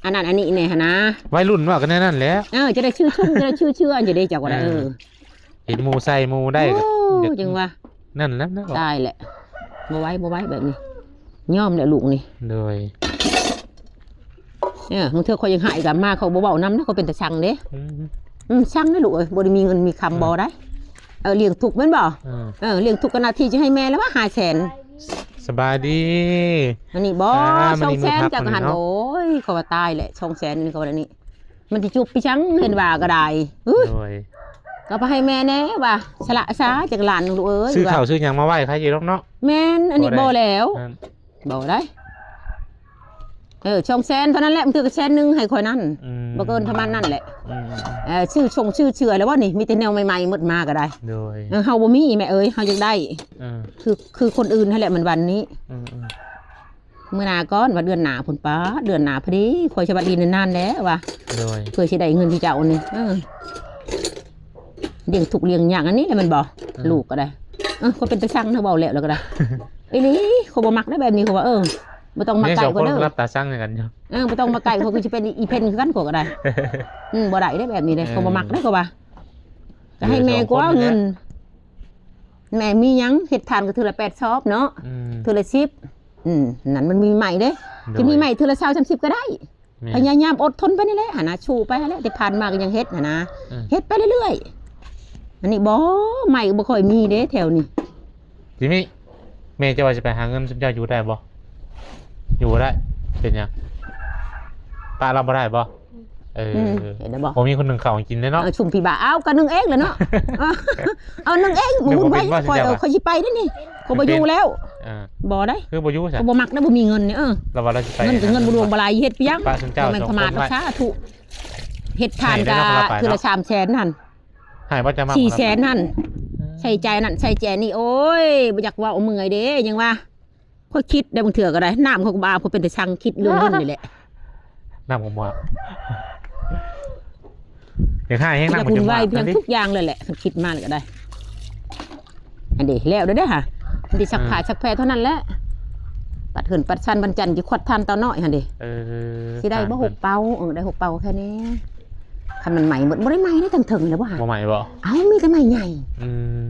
ອັນນັ້ນອັນນີ້ແດ່ຫັ້ນນະ. ໄວລຸ້ນເວົ້າກັນແນວນັ້ນແຫຼະ. ເອີ ຈະໄດ້ຊື້ຊຸ່ມ ຈະໄດ້ຊື້ເຊື່ອ ຈັ່ງໃດເຈົ້າກໍໄດ້. ເອີ ເອີ ເຫັນໝູ່ໃສ່ໝູ່ໄດ້. ໂອ້ ຈັ່ງວ່າ ນັ້ນແຫຼະເນາະ. ຕາຍແຫຼະ ບໍ່ໄຫວ ບໍ່ໄຫວແບບນີ້. ຍອມແຫຼະລູກນີ້. ໂດຍ. ເອີ ບາງເທື່ອຂ້ອຍຢາກໃຫ້ກໍມາ ເຂົາບໍ່ເວົ້ານຳນະ ເຂົາເປັນຕາຊັງເດ້. ອືມ ອືມ ຊັງເດ້ລູກເອີຍ ບໍ່ໄດ້ມີເງິນມີຄຳ ອືມ ບໍ່ໄດ້. ເອີ ລ້ຽງທຸກແມ່ນບໍ່? ອືມ ເອີ ລ້ຽງທຸກກໍໜ້າທີ່ຈະໃຫ້ແມ່ແລ້ວວ່າຫ້າແສນ. ສະບາຍດີ. ອັນນີ້ບໍ່ ອ່າ ສອງແສນ ຈັກຫັ້ນ. ໂອ້ຍ ເຂົາວ່າຕາຍແຫຼະ ສອງແສນ ນີ້ເຂົາວ່ານີ້ ມັນຊິຈຸບໄປຈັ່ງ ເຫັນວ່າກໍໄດ້. ເອີຍ ໂດຍ. ກໍໄປໃຫ້ແມ່ແດ່ວ່າ ສະຫຼະຊາຈັກລ້ານໜຶ່ງລູກເອີຍ. ຊື້ເຂົ້າຊື້ຫຍັງມາໄວ້ໃຄຢູ່ດອກເນາະ. ແມ່ນ. ອັນນີ້ບໍ່ແລ້ວ ບໍ່ໄດ້. ເອີ ສອງແສນເທົ່ານັ້ນແຫຼະ ບາງເທື່ອກໍແສນໜຶ່ງໃຫ້ຂ້ອຍນັ້ນ. ອືມ ບໍ່ເກີນປະມານນັ້ນແຫຼະ. ອືມ ເອີ ຊື້ຊົງຊື້ເສື້ອແລ້ວບໍ່ນີ້ ມີແຕ່ແນວໃໝ່ໆໝົດມາກໍໄດ້. ໂດຍ. ເອີ ເຮົາບໍ່ມີແມ່ເອີຍ ເຮົາຢາກໄດ້. ເອີ ຄື ຄືຄົນອື່ນຫັ້ນແຫຼະ ມັນວັນນີ້. ອືມ ອືມ ມື້ໜ້າກ່ອນ ວ່າເດືອນໜ້າພຸ້ນ. ປາດ ເດືອນໜ້າພໍດີ ຂ້ອຍສະຫວັດດີນານໆແລ້ວວ່າ. ໂດຍ. ເພື່ອຊິໄດ້ເງິນທີ່ເຈົ້ານີ້. ເອີ ລ້ຽງທຸກລ້ຽງຍາກອັນນີ້ແຫຼະແມ່ນບໍ່? ອືມ ລູກກໍໄດ້. ເອີ ຂ້ອຍເປັນຕາຊັງນະ ເວົ້າແລ້ວ ແລ້ວກໍໄດ້. ອີ່ຫຼີ ຂ້ອຍບໍ່ມັກເດ້ແບບນີ້ ຂ້ອຍວ່າ. ເອີ ບໍ່ຕ້ອງມາໃກ້ຂ້ອຍເດີ. ເອີ ບໍ່ຕ້ອງມາໃກ້ຂ້ອຍ ຂ້ອຍຄືຊິເປັນອີເພັນຄືກັນ ຂ້ອຍກໍໄດ້. ອືມ ບໍ່ໄດ້ເດ້ແບບນີ້ເດ້. ເອີ ຂ້ອຍບໍ່ມັກເດ້ ຂ້ອຍວ່າ. ກໍໃຫ້ແມ່ກວ່າເງິນ ແມ່ມີຫຍັງ ເຮັດທານກໍເທື່ອລະແປດຊອບເນາະ. ອືມ ເທື່ອລະສິບ. ອືມ ນັ້ນມັນມີໃໝ່ເດ້. ໂດຍ. ຊິມີໃໝ່ເທື່ອລະຊາວ ສາມສິບກໍໄດ້. ແມ່ນ. ພະຍາຍາມອົດທົນໄປນີ້ແຫຼະຫັ້ນນະ ສູ້ໄປຫັ້ນແຫຼະ ແຕ່ຜ່ານມາກໍຍັງເຮັດຫັ້ນນະ. ເອີ ເຮັດໄປເລື້ອຍໆ. ອັນນີ້ບໍ່ ໄມ້ກໍບໍ່ຄ່ອຍມີເດ້ແຖວນີ້. ຈິມມີ ແມ່ເຈົ້າວ່າຊິໄປຫາເງິນ ຊຸມເຈົ້າຢູ່ໄດ້ບໍ່? ຢູ່ບໍ່ໄດ້. ເປັນຫຍັງ? ປະລາວບໍ່ໄດ້ບໍ່? ເອີ ອືມ ເຫັນແລ້ວບໍ່? ບໍ່ມີຄົນໜຶ້ງເຂົ້າໃຫ້ກິນເດ້ເນາະ. ເອີ ຊຸມຜີບ້າ ເອົາ ກໍໜຶ້ງເອງແຫຼະເນາະ. ເອີ ເອົາ ໜຶ້ງເອງ ມື້ບຸນໄຟຂ້ອຍ ເອີ ຂ້ອຍຊິໄປເດ້ນີ້ ຂ້ອຍບໍ່ຢູ່ແລ້ວ. ເອີ ບໍ່ໄດ້ ຄືບໍ່ຢູ່ຊະ? ຂ້ອຍບໍ່ມັກນະ ບໍ່ມີເງິນນີ້. ເອີ ລາວວ່າລາວຊິໄປ ເງິນກໍເງິນບໍ່ຫຼວງບໍ່ຫຼາຍ ເຮັດໄປຫຍັງ? ປະຊຸມເຈົ້າ ແມ່ນ ສອງຄົນ ຂະມາດ ສາທຸ. ເຮັດທານກໍເທື່ອລະສາມແສນຫັ້ນ ໃຫ້ບໍ່ຈະມາ ສີ່ແສນຫັ້ນ ເອີ ໃຊ້ຈ່າຍນັ້ນໃຊ້ຈ່າຍນີ້. ໂອ້ຍ ບໍ່ຢາກເວົ້າ ເມື່ອຍເດ້ ຍັງວ່າ ຂ້ອຍຄິດໄດ້ບາງເທື່ອກໍໄດ້ ນ້ຳຂ້ອຍກໍບໍ່ອາບ ຂ້ອຍເປັນຕາຊັງ ຄິດເລື່ອງເງິນນີ້ແຫຼະ. ນ້ຳກໍບໍ່ອາບ ຢາກໃຫ້ແຮງ ນ້ຳກໍຈະບໍ່ອາບ. ຫຍຸ້ນວາຍພຽງທຸກຢ່າງເລີຍແຫຼະ ຄັນຄິດມາແລ້ວກໍໄດ້. ອັນເດ ແລ້ວເດ້ຫາ ອັນເດ ຊັກຜ້າ ເອີ ຊັກແພເທົ່ານັ້ນແຫຼະ. ປັດເຮືອນປັດຊານ ວັນຈັນຊິຂວັດຖ່ານເຕົານ້ອຍຫັ້ນເດ. ເອີ ຊິໄດ້ບໍ່ ຖ່ານເພິ່ນ ຫົກເປົາ? ເອີ ໄດ້ຫົກເປົາແຄ່ນີ້. ຄັນມັນໄໝ້ໝົດ ບໍ່ໄດ້ໄໝ້ເດ້ ເທິງໆແລ້ວບໍ່ຫາ? ບໍ່ໄໝ້ບໍ່? ເອົ້າ ມີແຕ່ໄມ້ໃຫຍ່. ອື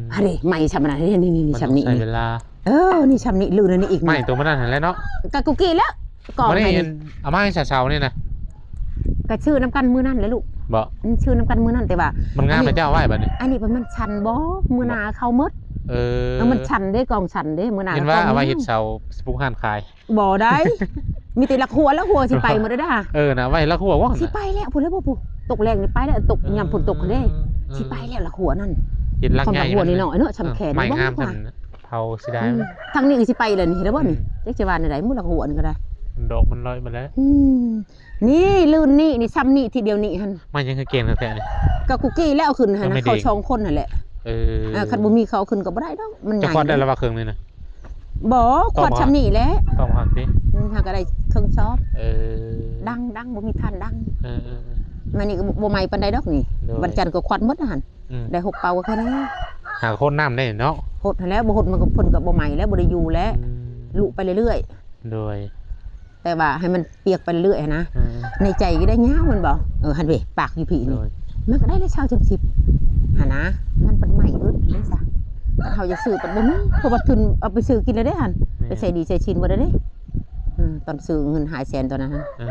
ມ ຫັ້ນເດ ໄໝ້ຊ່ຳນັ້ນເດ ນີ້ໆ ຊ່ຳນີ້ ມັນຕ້ອງໃຊ້ເວລາ. ເອີ ນີ້ຊ່ຳນີ້ ຫຼືນັ້ນນີ້ອີກ ໄໝ້ໂຕມັນນັ້ນຫັ້ນແຫຼະເນາະ. ກະກຸກີ້ແລ້ວ ກອງໃຫ້ນີ້ ເອົາມາໃຫ້ສາວໆນີ້ນະ. ກະຊື້ນຳກັນມື້ນັ້ນແຫຼະລູກ. ບໍ່ ອືມ ຊື້ນຳກັນມື້ນັ້ນ ແຕ່ວ່າມັນງາມ ອັນນີ້ ແລ້ວເຈົ້າເອົາໄວ້ບັດນີ້. ອັນນີ້ມັນຊັນບໍ່ ມື້ໜ້າເຂົາໝົດ. ເອີ ເອີ ມັນຊັນເດ້ ກອງຊັນເດ້ ມື້ໜ້າເຫັນວ່າເອົາໄວ້ເຮັດເສົາ ຊິປຸກຮ້ານຂາຍ. ບໍ່ໄດ້ ມີແຕ່ລັກຫົວ ລັກຫົວຊິໄປໝົດແລ້ວເດ້. ເອີ ນະ ໄວ້ລັກຫົວບໍ່? ຊິໄປແລ້ວ ພຸ້ນແລ້ວບໍ່ ປຸ ຕົກແລງນີ້ໄປແລ້ວ ຕົກ ເອີ ຍາມຝົນຕົກຫັ້ນເດ້. ເອີ ຊິໄປແລ້ວ ລັກຫົວນັ້ນ ເຮັດລັກໃຫຍ່ ລັກຫົວນ້ອຍໆເນາະ ຊ່ຳແຂນ ໄມ້ງາມ ເບິ່ງ ເພິ່ນເອົາເສຍດາຍ. ອືມ ທາງນີ້ກໍຊິໄປແລ້ວນີ້ ເຫັນແລ້ວບໍ່ນີ້? ອືມ ຈັກຊິວ່າແນວໃດ ໝົດລັກຫົວນີ້ກໍໄດ້. ດອກມັນລອຍມາແລ້ວ. ອືມ ນີ້ ລື່ນນີ້ ນີ້ ຊ່ຳນີ້ ທີດຽວນີ້ຫັ້ນ. ມາຫຍັງຄືເກັ່ງແທ້ໆນີ້? ກໍກຸກີ້ແລ້ວ ເອົາຂຶ້ນຫັ້ນນະ ເຂົາສອງຄົນຫັ້ນແຫຼະ. ເອີ ເອີ ຄັນບໍ່ມີເຂົາເອົາຂຶ້ນກໍບໍ່ໄດ້ດອກ ມັນໃຫຍ່. ຈະຄວັດໄດ້ລະວ່າເຄິ່ງນີ້ນະ? ບໍ່ ຄວັດຊ່ຳນີ້ແຫຼະ ຕ້ອງຄວັດຕິ. ອືມ ຫາກໍໄດ້ເຄິ່ງຊອບ. ເອີ ດັງ ດັງ ບໍ່ມີຖ່ານດັງ. ເອີໆໆ ມານີ້ກໍບໍ່ ບໍ່ໄໝ້ປານໃດດອກນີ້. ໂດຍ ວັນຈັນກໍຄວັດໝົດຫັ້ນ. ອືມ ໄດ້ຫົກເປົາກໍແຄ່ນັ້ນ. ຫາໂຄດນ້ຳໄດ້ເນາະ. ໂຄດຫັ້ນແຫຼະ ບໍ່ໂຄດມັນກໍ ເພິ່ນກໍບໍ່ໄໝ້ແລ້ວ ບໍ່ໄດ້ຢູ່ແລ້ວ. ອືມ ລຸໄປເລື້ອຍໆ. ໂດຍ ແຕ່ວ່າໃຫ້ມັນປຽກໄປເລື້ອຍຫັ້ນນະ. ເອີ ໃນໃຈກໍໄດ້ຍາວແມ່ນບໍ່? ເອີ ຫັ້ນເວ ປາກຢູ່ພີ້ນີ້ ໂດຍ ມັນກໍໄດ້ລະຊາວ ສາມສິບຫັ້ນນະ. ມັນປັນໃໝ່ເບິດເດ້ຊະ ເຮົາຢາກຊື້ປັນບໍ່ມີ ເພາະວ່າທຶນເອົາໄປຊື້ກິນແລ້ວເດ້ຫັ້ນ. ແມ່ນ ໄປໃສ່ໜີ້ໃສ່ສິນໝົດແລ້ວເດ້. ເອີ ຕອນຊື້ເງິນຫ້າແສນຕອນນັ້ນຫັ້ນ. ເອີ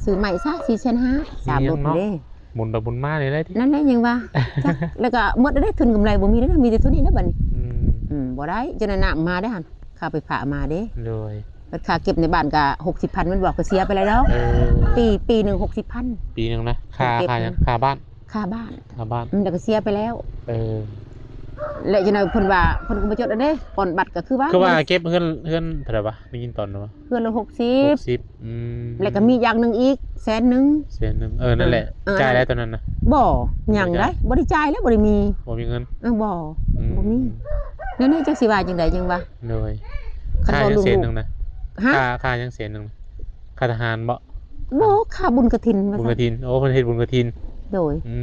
ຊື້ໃໝ່ຊະ ສີ່ແສນຫ້າ ສາມລົດເດ້. ບຸນໄປບຸນມານີ້ໄດ້ຕິ. ນັ້ນແຫຼະ ຍັງວ່າ ຈັກ ແລ້ວກໍໝົດແລ້ວເດ້ ທຶນກຳໄລບໍ່ມີແລ້ວ ມີແຕ່ເທົ່ານີ້ແຫຼະບັດນີ້. ອືມ ອືມ ບໍ່ໄດ້ ຈະໄດ້ນ້ຳມາເດ້ຫັ້ນ ຄ່າໄຟຟ້າມາເດ້. ໂດຍ ບັດຄ່າເກັບໃນບ້ານກໍຫົກສິບພັນແມ່ນບໍ່? ກໍເສຍໄປແລ້ວເນາະ. ເອີ ປີ ປີໜຶ່ງຫົກສິບພັນ. ປີໜຶ່ງນະ? ຄ່າ ເກັບ ຄ່າຫຍັງ? ຄ່າບ້ານ. ຄ່າບ້ານ ຄ່າບ້ານ. ອືມ ແລ້ວກໍເສຍໄປແລ້ວ. ເອີ ແລະ ຈັ່ງໃດເພິ່ນວ່າ ເພິ່ນກໍບໍ່ຈົດເອົາເດ້ ປ່ອນບັດກໍຄືວ່າ ຄືວ່າເກັບເຮືອນ ເຮືອນເທົ່າໃດວະ? ໄດ້ຍິນຕອນວ່າ ເຮືອນລະຫົກສິບ ຫົກສິບ ອືມ ແລ້ວກໍມີຢ່າງໜຶ່ງອີກແສນໜຶ່ງ ແສນໜຶ່ງ ເອີ ນັ້ນແຫຼະ ເອີ ຈ່າຍແລ້ວຕອນນັ້ນນະ? ບໍ່ ຍັງໃດ໋ ບໍ່ໄດ້ຈ່າຍແລ້ວ ບໍ່ໄດ້ມີ ບໍ່ມີເງິນ ເອີ ບໍ່ ອືມ ບໍ່ມີ ແນວນີ້ຈັກຊິວ່າຈັ່ງໃດ ຈັ່ງວ່າ ໂດຍ ຄ່າຫຍັງແສນໜຶ່ງນະ? ຮະ? ຄ່າ ຄ່າຫຍັງແສນໜຶ່ງນະ? ຄ່າທະຫານບໍ? ບໍ່ ຄ່າບຸນກະຖິນວ່າຊັ້ນ ບຸນກະຖິນ ໂອ້ ເພິ່ນເຮັດບຸນກະຖິນ ໂດຍ ອື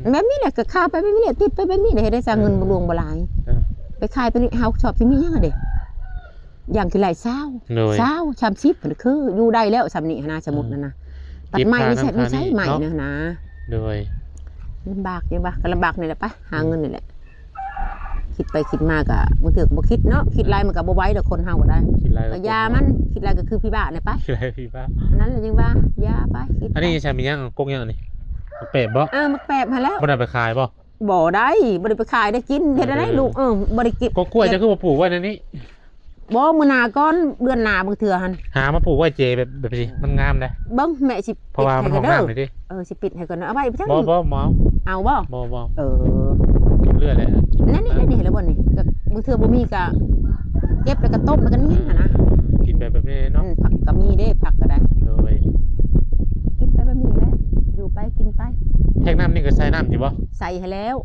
ມ ແບບນີ້ແຫຼະ ກໍຄ່າໄປແບບນີ້ແຫຼະ ຕິດໄປແບບນີ້ແຫຼະ ເຮັດໄດ້ຊະ ເອີ ເງິນບໍ່ຫຼວງບໍ່ຫຼາຍ ເອີ ໄປຂາຍໂຕນີ້ ເຮົາຊອບຊິມີຫຍັງເດ້? ຢ່າງທີ່ຫຼາຍຊາວ ໂດຍ ຊາວ ສາມສິບ ຄືຢູ່ໄດ້ແລ້ວສ່ຳນີ້ຫັ້ນນະ ສົມມຸດຫັ້ນນະ ຕັດໄມ້ນີ້ໃຊ້ ນີ້ໃຊ້ໄມ້ນະຫັ້ນນະ ໂດຍ ລຳບາກຢູ່ວ່າ ກໍລຳບາກນີ້ແຫຼະ ໄປຫາເງິນນີ້ແຫຼະ ຄິດໄປຄິດມາກໍບາງເທື່ອກໍບໍ່ຄິດເນາະ ຄິດຫຼາຍມັນກໍບໍ່ໄຫວດອກ ຄົນເຮົາກໍໄດ້ ກໍຢ່າມັນ ຄິດຫຼາຍກໍຄືຜີບ້ານີ້ໄປ ຄິດຫຼາຍຜີບ້າ ນັ້ນແຫຼະ ຈັ່ງວ່າຢ່າໄປຄິດ ອັນນີ້ໃຊ້ແມ່ນຫຍັງ ກົກຫຍັງນີ້ ໝາກແປບບໍ? ເອີ ໝາກແປບຫັ້ນແຫຼ້ວ ບໍ່ໄດ້ໄປຂາຍບໍ? ບໍ່ໄດ້ ບໍ່ໄດ້ໄປຂາຍ ໄດ້ກິນ ເຮັດແນວໃດລູກ ເອີ ບໍ່ໄດ້ກິນ ກົກກ້ວຍເຈົ້າຄືບໍ່ປູກໄວ້ໃນນີ້? ບໍ່ ມື້ໜ້າກ່ອນ ເດືອນໜ້າບາງເທື່ອຫັ້ນ ຫາມາປູກໄວ້ເຈ ແບບ ແບບນີ້ມັນງາມເດ້ ເບິ່ງແມ່ຊິ ເພາະວ່າມັນຫ້ອງນ້ຳນີ້ເດ້ ເອີ ຊິປິດໃຫ້ກ່ອນ ເອົາໄວ້ໄປຈັ່ງ ບໍ່ ບໍ່ ບໍ່ເອົາ ເອົາບໍ່? ບໍ່ ບໍ່ ເອີ ກິນເລື້ອຍແຫຼະ ນັ້ນນີ້ ນີ້ແລ້ວບໍ່ນີ້ ກໍບາງເທື່ອບໍ່ມີກໍເກັບແລ້ວກໍຕົ້ມແລ້ວກໍນີ້ຫັ້ນນະ ກິນແບບ ແບບນີ້ເນາະ ອືມ ຜັກກໍມີເດ້ ຜັກກໍໄດ້ ໂດຍ ກິນໄປແບບນີ້ແຫຼະ ຢູ່ໄປກິນໄປ ແທກນ້ຳນີ້ກໍໃສ່ນ້ຳຢູ່ບໍ່? ໃສ່ໃຫ້ແລ້ວ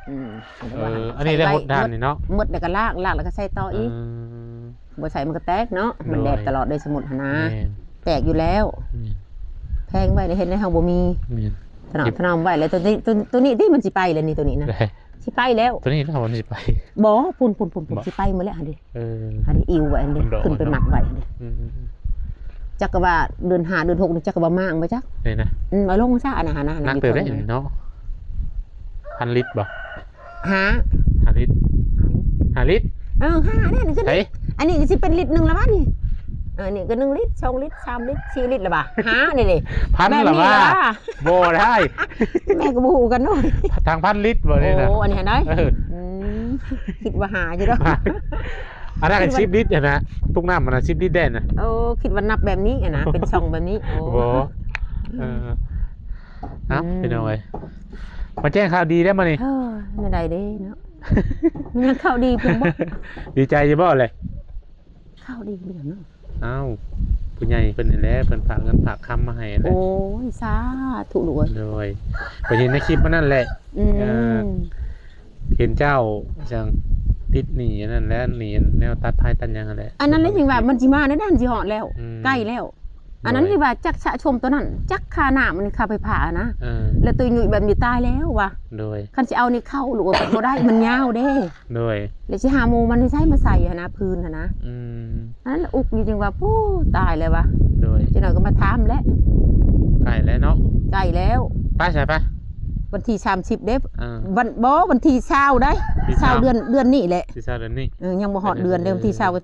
ອືມ ເອີ ອັນນີ້ແຫຼະຫົດດ່ານນີ້ເນາະ ໝົດແລ້ວກໍລ້າງ ລ້າງແລ້ວກໍໃສ່ຕໍ່ອີກ ອືມ ບໍ່ໃສ່ມັນກໍແຕກເນາະ ໂດຍ ມັນແດດຕະຫຼອດເດ້ ສົມມຸດຫັ້ນນະ ແມ່ນ ແຕກຢູ່ແລ້ວ ອືມ ແພງໄວ້ໄດ້ ເຮັດໃຫ້ເຮົາບໍ່ມີ ແມ່ນ ຖະໜອມ ຖະໜອມໄວ້ ແລ້ວໂຕນີ້ ໂຕ ໂຕນີ້ຕິ ມັນຊິໄປແລ້ວນີ້ ໂຕນີ້ນະ ໄດ້ ຊິໄປແລ້ວ ໂຕນີ້ລະມັນຊິໄປ ບໍ່ ພຸ້ນໆໆ ບໍ່ ຊິໄປໝົດແລ້ວຫັ້ນເດ ເອີ ຫັ້ນເດ ອີວໄວ້ຫັ້ນເດ ຂຶ້ນໄປໝັກໄວ້ຫັ້ນເດ ອືມໆໆ ຈັກກະວ່າເດືອນຫ້າເດືອນຫົກນີ້ ຈັກກະວ່າມ້າງບໍ່ຈັກ ນີ້ນະ ອືມ ເອົາລົງຊະ ອັນນັ້ນຫັ້ນນະ ໜັກເຕີບເດ້ເນາະ ພັນລິດບໍ່? ຫ້າ ຫ້າລິດ ຫ້າລິດ ຫ້າລິດ ເອີ ຫ້ານີ້ ນີ້ກໍ ເອີ ອັນນີ້ກໍຊິເປັນລິດໜຶ່ງລະວະນີ້ ເອີ ນີ້ກໍໜຶ່ງລິດ ສອງລິດ ສາມລິດ ສີ່ລິດລະວະ ຫ້ານີ້ເດ້ ພັນລະວະ ບໍ່ໄດ້ ແມ່ກໍບໍ່ຮູ້ກັນເນາະ ທາງພັນລິດບໍ່ນີ້ນະ ໂອ້ ອັນນີ້ຫັ້ນໄດ ເອີ ອືມ ຄິດວ່າຫ້າຢູ່ດອກ ອັນນັ້ນກໍສິບລິດຫັ້ນນະ ຕຸກນ້ຳມັນນະ ສິບລິດແດ່ນະ ໂອ້ ຄິດວ່ານັບແບບນີ້ຫັ້ນນະ ເປັນຊ່ອງແບບນີ້ ໂອ້ ບໍ່ ເອີ ເອົ້າ ອືມ ພີ່ນ້ອງເອີຍ ມາແຈ້ງຂ່າວດີແລ້ວມື້ນີ້ ເອີ ແນວໃດເດ້ເນາະ ມັນຍັງຂ່າວດີເພິ່ນບໍ່ ດີໃຈຢູ່ບໍ່ເລີຍ ຂ່າວດີເນາະ ອ້າວ ຜູ້ໃຫຍ່ເພິ່ນນີ້ແຫຼະ ເພິ່ນຝາກເງິນຝາກຄຳມາໃຫ້ແຫຼະ ໂອ້ຍ ສາທຸລູກເອີຍ ໂດຍ ຂ້ອຍເຫັນໃນຄລິບອັນນັ້ນແຫຼະ ອືມ ເອີ ເຫັນເຈົ້າຈັ່ງຕິດໜີ້ອັນນັ້ນແຫຼະ ໜີ້ແນວຕັດໄຟຕັດຫຍັງຫັ້ນແຫຼະ ອັນນັ້ນແຫຼະ ຈັ່ງວ່າມັນຊິມາແນວນັ້ນ ຊິຮອດແລ້ວ ອືມ ໃກ້ແລ້ວ ໂດຍ ອັນນັ້ນທີ່ວ່າຈັກສະສົມໂຕນັ້ນ ຈັກຄ່ານ້ຳ ອັນນີ້ຄ່າໄຟຟ້ານະ ເອີ ແລ້ວໂຕຫຍຸ້ຍແບບນີ້ຕາຍແລ້ວວ່າ ໂດຍ ຄັນຊິເອົານີ້ເຂົ້າລູກ ບໍ່ໄດ້ ມັນຍາວເດ້ ໂດຍ ແລ້ວຊິຫາໝູ່ມັນໃສມາໃສ່ຫັ້ນນະ ພື້ນຫັ້ນນະ ອືມ ອັນນັ້ນອຸກຢູ່ ຈຶ່ງວ່າ ໂອ້ ຕາຍແລ້ວວ່າ ໂດຍ ຈັກໜ້ອຍກໍມາຖາມແຫຼະ ໃກ້ແລ້ວເນາະ ໃກ້ແລ້ວ ໄປໃສໄປ ວັນທີສາມສິບເດ້ ເອີ ວັນ ບໍ່ ວັນທີຊາວໄດ໋ ທີຊາວ ຊາວເດືອນ ເດືອນນີ້ແຫຼະ ທີຊາວເດືອນນີ້ ເອີ ຍັງບໍ່ຮອດເດືອນເດ້ ເອີ ວັນທີຊາວ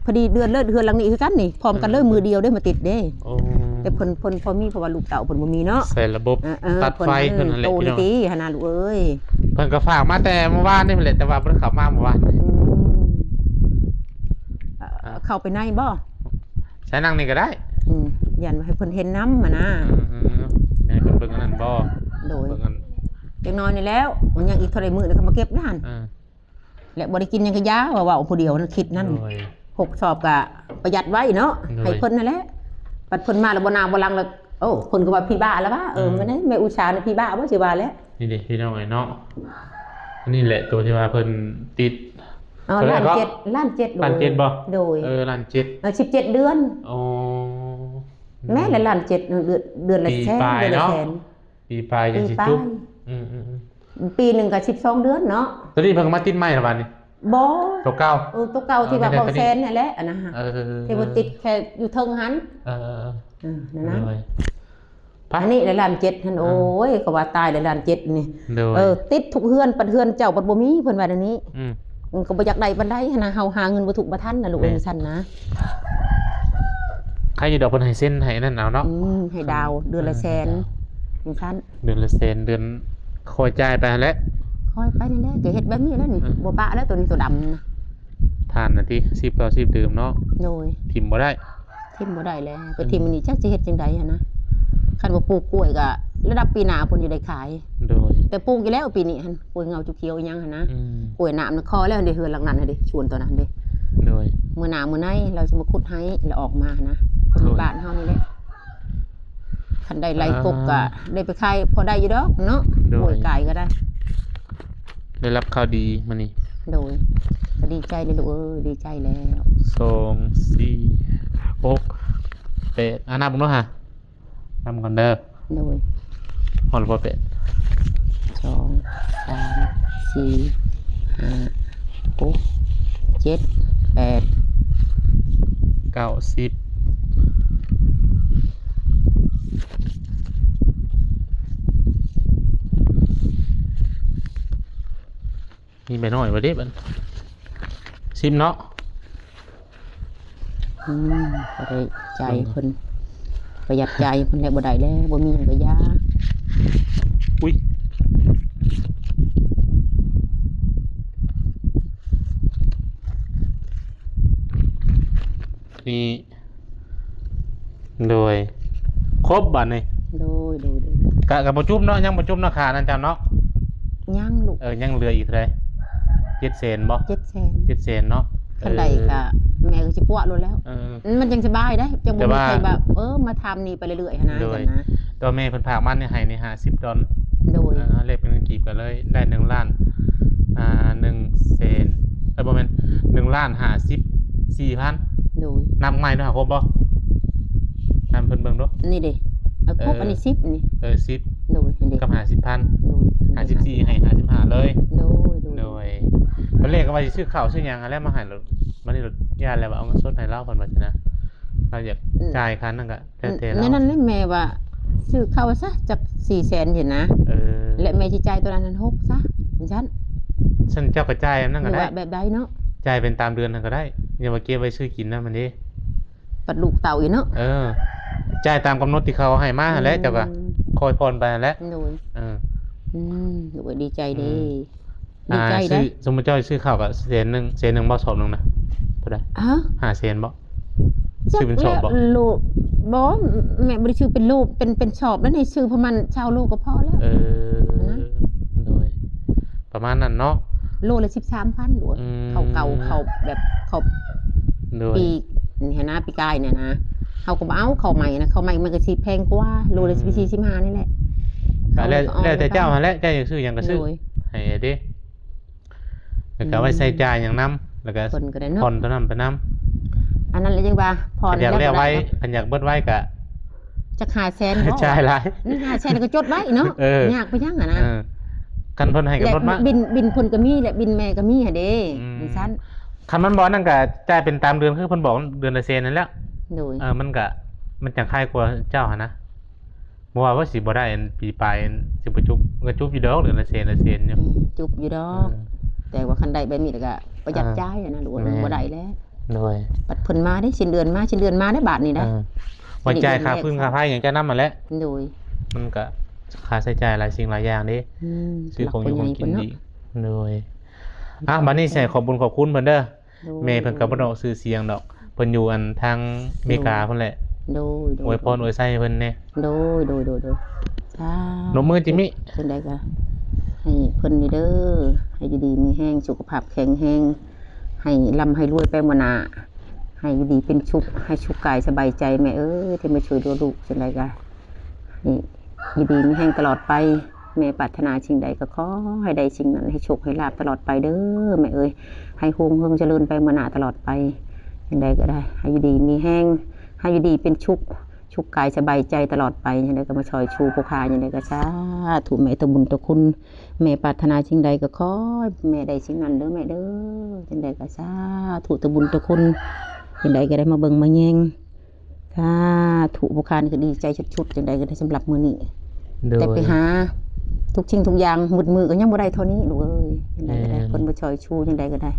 ພໍດີເດືອນເລີດ ເຮືອນຫຼັງນີ້ຄືກັນນີ້ ພ້ອມກັນເລີຍ ເອີ ມື້ດຽວເດ້ ມາຕິດເດ້ ໂອ້ ແຕ່ເພິ່ນ ເພິ່ນພໍມີ ເພາະວ່າລູກເຕົ້າເພິ່ນບໍ່ມີເນາະ ໃສ່ລະບົບ ເອີ ເອີ ຕັດໄຟເພິ່ນນັ້ນແຫຼະ ໂຕນີ້ຕິ ຫັ້ນນະລູກເອີຍ ເພິ່ນກໍຝາກມາແຕ່ມື້ວານນີ້ແຫຼະ ແຕ່ວ່າບໍ່ໄດ້ເຂົ້າມາມື້ວານ ອືມ ອ່າ ເຂົ້າໄປໃນບໍ່? ໃສ່ນັ່ງນີ້ກໍໄດ້ ອືມ ຢ້ານວ່າໃຫ້ເພິ່ນເຫັນນຳຫັ້ນນະ ເອີ ໃຫ້ເພິ່ນເບິ່ງອັນນັ້ນບໍ່? ໂດຍ ເບິ່ງອັນ ຈັກໜ້ອຍນີ້ແລ້ວ ມັນຍັງອີກເທົ່າໃດມື້ນີ້ກໍມາເກັບນະຫັ້ນ ເອີ ແລະບໍ່ໄດ້ກິນຫຍັງກະຢາ ວ່າເວົ້າຜູ້ດຽວນັ້ນ ຄິດນັ້ນ ໂດຍ ຫົກສອບກະປະຢັດໄວ້ເນາະ ໂດຍ ໃຫ້ເພິ່ນນັ້ນແຫຼະ ບັດເພິ່ນມາແລ້ວບໍ່ໜ້າບໍ່ຫຼັງແລ້ວ ໂອ້ ເພິ່ນກໍວ່າຜີບ້າແລ້ວວ່າ ເອີ ອືມ ແມ່ນແມ່ອຸດສານະຜີບ້າບໍ່ ຊິວ່າແຫຼະ ນີ້ເດ້ພີ່ນ້ອງເອີຍເນາະ ອັນນີ້ແຫຼະໂຕທີ່ວ່າເພິ່ນຕິດ ອໍ ລ້ານເຈັດ ລ້ານເຈັດ ລ້ານເຈັດບໍ່? ໂດຍ ເອີ ລ້ານເຈັດ ເອີ ສິບເຈັດເດືອນ ອໍ ແມ່ນແຫຼະ ລ້ານເຈັດ ເດືອນ ເດືອນລະແສນ ເດືອນລະແສນ ປີປາຍເນາະ ປີປາຍຈັ່ງຊິຈົບ ອືມໆໆ ປີໜຶ່ງກໍສິບສອງເດືອນເນາະ ຕອນນີ້ເພິ່ນກໍມາຕິດໃໝ່ລະບາດນີ້ ບໍ່ ໂຕເກົ່າ ເອີ ໂຕເກົ່າທີ່ວ່າເບົາແຊນຫັ້ນແຫຼະ ອັນນັ້ນ ເອີ ທີ່ວ່າຕິດແຄ່ຢູ່ເທິງຫັ້ນ ເອີໆໆ ເອີ ນັ້ນນະ ໂດຍ ໄປ ອັນນີ້ລະລ້ານເຈັດຫັ້ນ ເອີ ໂອ້ຍ ເຂົາວ່າຕາຍລະລ້ານເຈັດນີ້ ໂດຍ ເອີ ຕິດທຸກເຮືອນ ບັດເຮືອນເຈົ້າບັດບໍ່ມີ ເພິ່ນວ່າແນວນີ້ ອືມ ມັນກໍບໍ່ຢາກໄດ້ປານໃດຫັ້ນນະ ເຮົາຫາເງິນບໍ່ທຸກບໍ່ທັນນະລູກເອີຍ ຊັ້ນນະ ໃຄຢູ່ດອກ ເພິ່ນໃຫ້ເຊັນໃຫ້ນັ້ນເອົາເນາະ ອືມ ໃຫ້ດາວເດືອນລະແສນ ຈັ່ງຊັ້ນ ເດືອນລະແສນ ເດືອນຄ່ອຍຈ່າຍໄປຫັ້ນແຫຼະ ຄ່ອຍໄປນັ້ນແຫຼະ ກໍເຮັດແບບນີ້ແຫຼະນີ້ ເອີ ບໍ່ປະແລ້ວ ໂຕນີ້ໂຕດຳນະ ຖ່ານນະຕິ ຊີບເກົ່າຊີບເດີມເນາະ ໂດຍ ຖິ້ມບໍ່ໄດ້ ຖິ້ມບໍ່ໄດ້ແລ້ວ ໄປຖິ້ມອັນນີ້ຈັກຊິເຮັດຈັ່ງໃດຫັ້ນນະ ໃຄ ຄັນບໍ່ປູກກ້ວຍກໍລະດັບປີໜ້າພຸ້ນຈະໄດ້ຂາຍ. ໂດຍ ແຕ່ປູກຢູ່ແລ້ວປີນີ້ຫັ້ນ ກ້ວຍເຫງົາຈຸຂຽວອີ່ຫຍັງຫັ້ນນະ. ອືມ ກ້ວຍນ້ຳນະຂໍແລ້ວເດ້ ເຮືອນຫຼັງນັ້ນຫັ້ນເດ້ ຊວນຕອນນັ້ນເດ້. ໂດຍ ມື້ໜ້າມື້ໃນລາວຊິມາຂຸດໃຫ້ລະອອກມາຫັ້ນນະ ຄົນ ໂດຍ ບ້ານເຮົານີ້ແຫຼະ. ຄັນໄດ້ໄລ່ກົກກໍ ອ່າ ໄດ້ໄປຂາຍພໍໄດ້ຢູ່ດອກເນາະ. ໂດຍ ໂອ້ຍ ກາຍກໍໄດ້ ໄດ້ຮັບຂ່າວດີມື້ນີ້. ໂດຍ ກໍດີໃຈເດ້ລູກເອີຍ ດີໃຈແລ້ວ. ສອງ ສີ່ ຫົກ ແປດ ອ່າ ນັບເບິ່ງເນາະຫາ ນຳກ່ອນເດີ. ໂດຍ ຮອດແລ້ວບໍ່? ແປດ ສອງ ສາມ ສີ່ ຫ້າ ຫົກ ເຈັດ ແປດ ເກົ້າ ສິບ ມີໃບນ້ອຍບໍ່ເດ້ບັດ ສິບເນາະ. ອືມ ບໍ່ໄດ້ຈ່າຍເພິ່ນ ປະຢັດຈ່າຍເພິ່ນແລ້ວ ບໍ່ໄດ້ແລ້ວ ບໍ່ມີຫຍັງກໍຢ່າ. ອຸ້ຍ ນີ້ ໂດຍ ຄົບບາດນີ້. ໂດຍ ໂດຍ ໂດຍ ກະ ກະບໍ່ຈຸບເນາະ ຍັງບໍ່ຈຸບເນາະ ຄ່ານັ້ນເຈົ້າເນາະ. ຍັງລູກ ເອີ ຍັງເຫຼືອອີກເທົ່າໃດ? ເຈັດແສນບໍ່? ເຈັດແສນ ເຈັດແສນເນາະ. ຄັນໄດ້ ເອີ ກະແມ່ກໍຊິປົວໂລດແລ້ວ. ເອີ ມັນຈັ່ງສະບາຍໄດ໋ ຈັ່ງບໍ່ມີໃຜແບບ ເອີ ມາຖາມນີ້ໄປເລື້ອຍໆຫັ້ນນະ. ໂດຍ ຈັ່ງນະ ແຕ່ວ່າແມ່ເພິ່ນຝາກມາໃຫ້ນີ້ຫ້າສິບດອນ. ໂດຍ ເອີ ເຮົາແລກເປັນເງິນກີບກໍເລີຍໄດ້ໜຶ່ງລ້ານ ອ່າ ໜຶ່ງແສນ ເອີ ບໍ່ແມ່ນ ໜຶ່ງລ້ານຫ້າສິບສີ່ພັນ. ໂດຍ ນັບໃໝ່ເນາະ ຄົບບໍ່? ນຳເພິ່ນເບິ່ງດູ ນີ້ເດ້ ເອົາຄົບ ເອີ ອັນນີ້ສິບນີ້ ເອີ ສິບ ໂດຍ ເຫັນເດ້ ກັບຫ້າສິບພັນ. ໂດຍ ຫ້າສິບສີ່ໃຫ້ຫ້າສິບຫ້າເລີຍ. ໂດຍ ໂດຍ ໂດຍ ຕອນແລກກໍວ່າຊິຊື້ເຂົ້າຊື້ຫຍັງຫັ້ນແຫຼະມາໃຫ້ໂລດ ບັດນີ້ໂລດຢ້ານແລ້ວວ່າເອົາເງິນສົດໃຫ້ລາວ ເພິ່ນວ່າຊີ້ນະ ລາວຢາກ ອືມ ຈ່າຍຄ່ານັ້ນກໍແຕ່ ແຕ່ລາວ ແມ່ນັ້ນແຫຼະ ແມ່ວ່າຊື້ເຂົ້າຊະຈັກສີ່ແສນຊີ້ນະ. ເອີ ແລະແມ່ຊິຈ່າຍຕົວນັ້ນຫົກຊະ ຈັ່ງຊັ້ນ ຊັ້ນເຈົ້າກໍຈ່າຍອັນນັ້ນກໍໄດ້ ແບບໃດເນາະ ຈ່າຍເປັນຕາມເດືອນຫັ້ນກໍໄດ້ ຢ່າວ່າເກັບໄວ້ຊື້ກິນນຳຫັ້ນເດ້. ບັດລູກເຕົ້າອີກເນາະ. ເອີ ຈ່າຍຕາມກຳນົດທີ່ເຂົາໃຫ້ມາຫັ້ນແຫຼະ ອືມ ເຈົ້າກໍຄ່ອຍຜ່ອນໄປຫັ້ນແຫຼະ. ໂດຍ ເອີ ອືມ ໂດຍ ດີໃຈເດ້ ອືມ ດີໃຈ ອ່າ ໄດ໋. ຊື້ ສົມມຸດເຈົ້າຊື້ເຂົ້າກໍແສນໜຶ່ງ ແສນໜຶ່ງບໍ່ ສອບໜຶ່ງນະ ເທົ່າໃດ? ຮະ ຫ້າແສນບໍ່? ຊື້ເປັນສອບບໍ່? ໂລ ບໍ່ ແມ່ບໍ່ໄດ້ຊື້ເປັນໂລ ເປັນ ເປັນສອບແລ້ວນີ້ ຊື້ປະມານຊາວໂລກໍພໍແລ້ວ. ເອີ ນະ ໂດຍ ປະມານນັ້ນເນາະ ໂລລະສິບສາມພັນ. ໂອ້ຍ ອືມ ເຂົ້າເກົ່າ ເຂົ້າແບບ ເຂົ້າ ໂດຍ ປີນີ້ຫັ້ນນະ ປີກາຍນີ້ນະ ເຮົາກໍບໍ່ເອົາເຂົ້າໃໝ່ນະ ເຂົ້າໃໝ່ມັນກໍຊິແພງກວ່າ ໂລລະ ອືມ ສີ່ສິບຫ້ານີ້ແຫຼະ. ກໍແລ້ວ ເອົາກໍເອົາ ແລ້ວແຕ່ເຈົ້າຫັ້ນແຫຼະ ເຈົ້າຢາກຊື້ຫຍັງກໍຊື້ ໂດຍ ໃຫ້ເດ້ ແລ້ວກໍໄວ້ໃຊ້ຈ່າຍຫຍັງນຳ ແລ້ວກໍຜ່ອນຕົວນັ້ນໄປນຳ. ອັນນັ້ນລະຍັງວ່າຜ່ອນ ຄັນຢາກແລ້ວໄວ ຄັນຢາກເບິດໄວກໍ ຈັກຫ້າແສນບໍ່? ຈ່າຍຫຼາຍ ອືມ ຫ້າແສນກໍຈົດໄວ້ເນາະ. ເອີ ຍາກໄປຫຍັງຫັ້ນນະ. ເອີ ຄັນເພິ່ນໃຫ້ກຳນົດມາ ບິນ ບິນເພິ່ນກໍມີແຫຼະ ບິນແມ່ກໍມີຫັ້ນເດ້. ອືມ ຈັ່ງຊັ້ນ ຄັນມັນບໍ່ນັ້ນກໍຈ່າຍເປັນຕາມເດືອນ ຄືເພິ່ນບອກເດືອນລະແສນນັ້ນແຫຼະ. ໂດຍ ເອີ ມັນກໍ ມັນຈັ່ງຄາຍກວ່າເຈົ້າຫັ້ນນະ ບໍ່ວ່າ ວ່າຊິບໍ່ໄດ້ອັນປີປາຍ ອັນຊິບໍ່ຈຸບ ກໍຈຸບຢູ່ດອກ ເດືອນລະແສນລະແສນຢູ່. ອືມ ຈຸບຢູ່ດອກ ເອີ ແຕ່ວ່າຄັນໄດ້ແບບນີ້ແລ້ວກໍປະຢັດ ອ່າ ຈ່າຍຫັ້ນນະ ຫຼືວ່າ ແມ່ນ ມັນບໍ່ໄດ້ແລ້ວ. ໂດຍ ບັດເພິ່ນມາເດ້ ສິ້ນເດືອນມາ ສິ້ນເດືອນມາເດ້ ບາດນີ້ໄດ໋. ເອີ ວ່າຈ່າຍຄ່າຟືນຄ່າໄຟຫຍັງເຈົ້ານຳຫັ້ນແຫຼະ. ໂດຍ ມັນກະຄ່າໃຊ້ຈ່າຍຫຼາຍສິ່ງຫຼາຍຢ່າງເດ້. ອືມ ຊື້ຂອງຢູ່ຂອງກິນອີກ. ໂດຍ ອ່ະ ບັດນີ້ໃຫ້ຂອບບຸນຂອບຄຸນເພິ່ນເດີ. ໂດຍ ແມ່ເພິ່ນກໍບໍ່ໄດ້ອອກຊື່ສຽງດອກ ເພິ່ນຢູ່ອັນທາງເມກາພຸ້ນແຫຼະ. ໂດຍ ໂດຍ ອວຍພອນອວຍໄຊໃຫ້ເພິ່ນແດ່. ໂດຍ ໂດຍ ໂດຍ ໂດຍ ສາທຸ. ນົບມືຈິມມີ້. ຈັ່ງໃດກໍໃຫ້ເພິ່ນນີ້ເດີ ໃຫ້ຢູ່ດີມີແຮງ ສຸຂະພາບແຂງແຮງ ໃຫ້ລ່ຳໃຫ້ລວຍໄປມື້ໜ້າ ໃຫ້ຢູ່ດີເປັນສຸກ ໃຫ້ສຸກກາຍສະບາຍໃຈແມ່ເອີຍ ທີ່ມາຊ່ວຍເຫຼືອລູກ. ຈັ່ງໃດກໍໃຫ້ຢູ່ດີມີແຮງຕະຫຼອດໄປ ແມ່ປາດຖະໜາສິ່ງໃດກໍຂໍໃຫ້ໄດ້ສິ່ງນັ້ນ ໃຫ້ໂຊກໃຫ້ລາບຕະຫຼອດໄປເດີແມ່ເອີຍ ໃຫ້ຮຸ່ງເຮືອງຈະເລີນໄປມື້ໜ້າຕະຫຼອດໄປ. ຈັ່ງໃດກໍໄດ້ໃຫ້ຢູ່ດີມີແຮງ ໃຫ້ຢູ່ດີເປັນສຸກ ສຸກກາຍສະບາຍໃຈຕະຫຼອດໄປ. ຈັ່ງໃດກໍມາຊ່ອຍຊູຜູ້ຂ້າ ຈັ່ງໃດກໍສາທຸ ແມ່ຕົວບຸນຕົວຄຸນ ແມ່ປາດຖະໜາສິ່ງໃດກໍຂໍໃຫ້ແມ່ໄດ້ສິ່ງນັ້ນເດີແມ່ເດີ. ຈັ່ງໃດກໍສາທຸຕົວບຸນຕົວຄຸນ ຈັ່ງໃດກໍໄດ້ມາເບິ່ງມາແຍງ ສາທຸ. ຜູ້ຂ້ານີ້ກໍດີໃຈສຸດໆ ຈັ່ງໃດກໍໄດ້ສຳລັບມື້ນີ້. ໂດຍ ແຕ່ໄປຫາທຸກສິ່ງທຸກຢ່າງໝົດມື້ກໍຍັງບໍ່ໄດ້ເທົ່ານີ້ລູກເອີຍ. ຈັ່ງໃດກໍໄດ້ ແມ່ນ ເພິ່ນມາຊ່ອຍຊູ ຈັ່ງໃດກໍໄດ້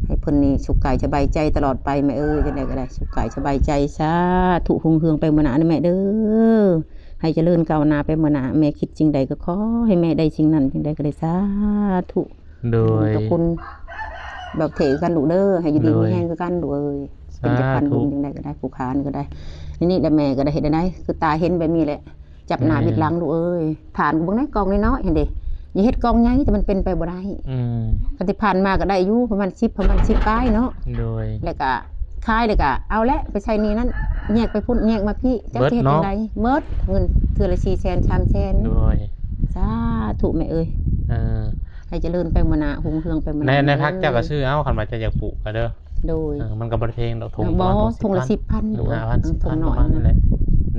ໃຫ້ເພິ່ນນີ້ສຸກກາຍສະບາຍໃຈຕະຫຼອດໄປແມ່ເອີຍ. ຈັ່ງໃດກໍໄດ້ສຸກກາຍສະບາຍໃຈ ສາທຸ ຮຸ່ງເຮືອງໄປມື້ໜ້ານະແມ່ເດີ ໃຫ້ຈະເລີນກ້າວໜ້າໄປມື້ໜ້າ. ແມ່ຄິດສິ່ງໃດກໍຂໍໃຫ້ແມ່ໄດ້ສິ່ງນັ້ນ ຈັ່ງໃດກໍໄດ້ ສາທຸ. ໂດຍ ຂອບຄຸນ ແບບເທຄືກັນລູກເດີ ໃຫ້ຢູ່ດີ ໂດຍ ມີແຮງຄືກັນລູກເອີຍ. ສາທຸ ເປັນຈັກພັນບຸນຈັ່ງໃດກໍໄດ້ ຜູ້ຂ້ານີ້ກໍໄດ້ ນີ້ແຫຼະ ແມ່ກໍໄດ້ເຮັດໄດ້ ຄືຕາເຫັນແບບນີ້ແຫຼະ ຈັບໜ້າ ແມ່ນ ບິດຫຼັງລູກເອີຍ. ຖານກໍເບິ່ງໃນກ່ອງນ້ອຍໆຫັ້ນເດ້ ຢ່າເຮັດກ່ອງໃຫຍ່ ແຕ່ມັນເປັນໄປບໍ່ໄດ້. ອືມ ຄັນທີ່ຜ່ານມາກໍໄດ້ຢູ່ ປະມານສິບ ປະມານສິບປາຍເນາະ. ໂດຍ ແລ້ວກໍຂາຍ ແລ້ວກໍເອົາແຫຼະ ໄປໃຊ້ໜີ້ນັ້ນ ແຍກໄປພຸ້ນ ແຍກມາພີ້ ຈັກ ເບິດ ຊິເຮັດ ເນາະ ຈັ່ງໃດ ເບິດເງິນເທື່ອລະສີ່ແສນ ສາມແສນ. ໂດຍ ສາທຸແມ່ເອີຍ. ເອີ ໃຫ້ຈະເລີນໄປມື້ໜ້າ ຮຸ່ງເຮືອງໄປມື້ໜ້າ. ໃນ ໃນພັກເຈົ້າກໍຊື້ເອົາ ຄັນວ່າເຈົ້າຢາກປູກກໍເດີ. ໂດຍ ເອີ ມັນກໍບໍ່ໄດ້ແພງດອກ ຖົງ ບໍ່ ຖົງລະສິບພັນ ຫຼື ຫ້າພັນ ສິບພັນ ປະມານນັ້ນແຫຼະ.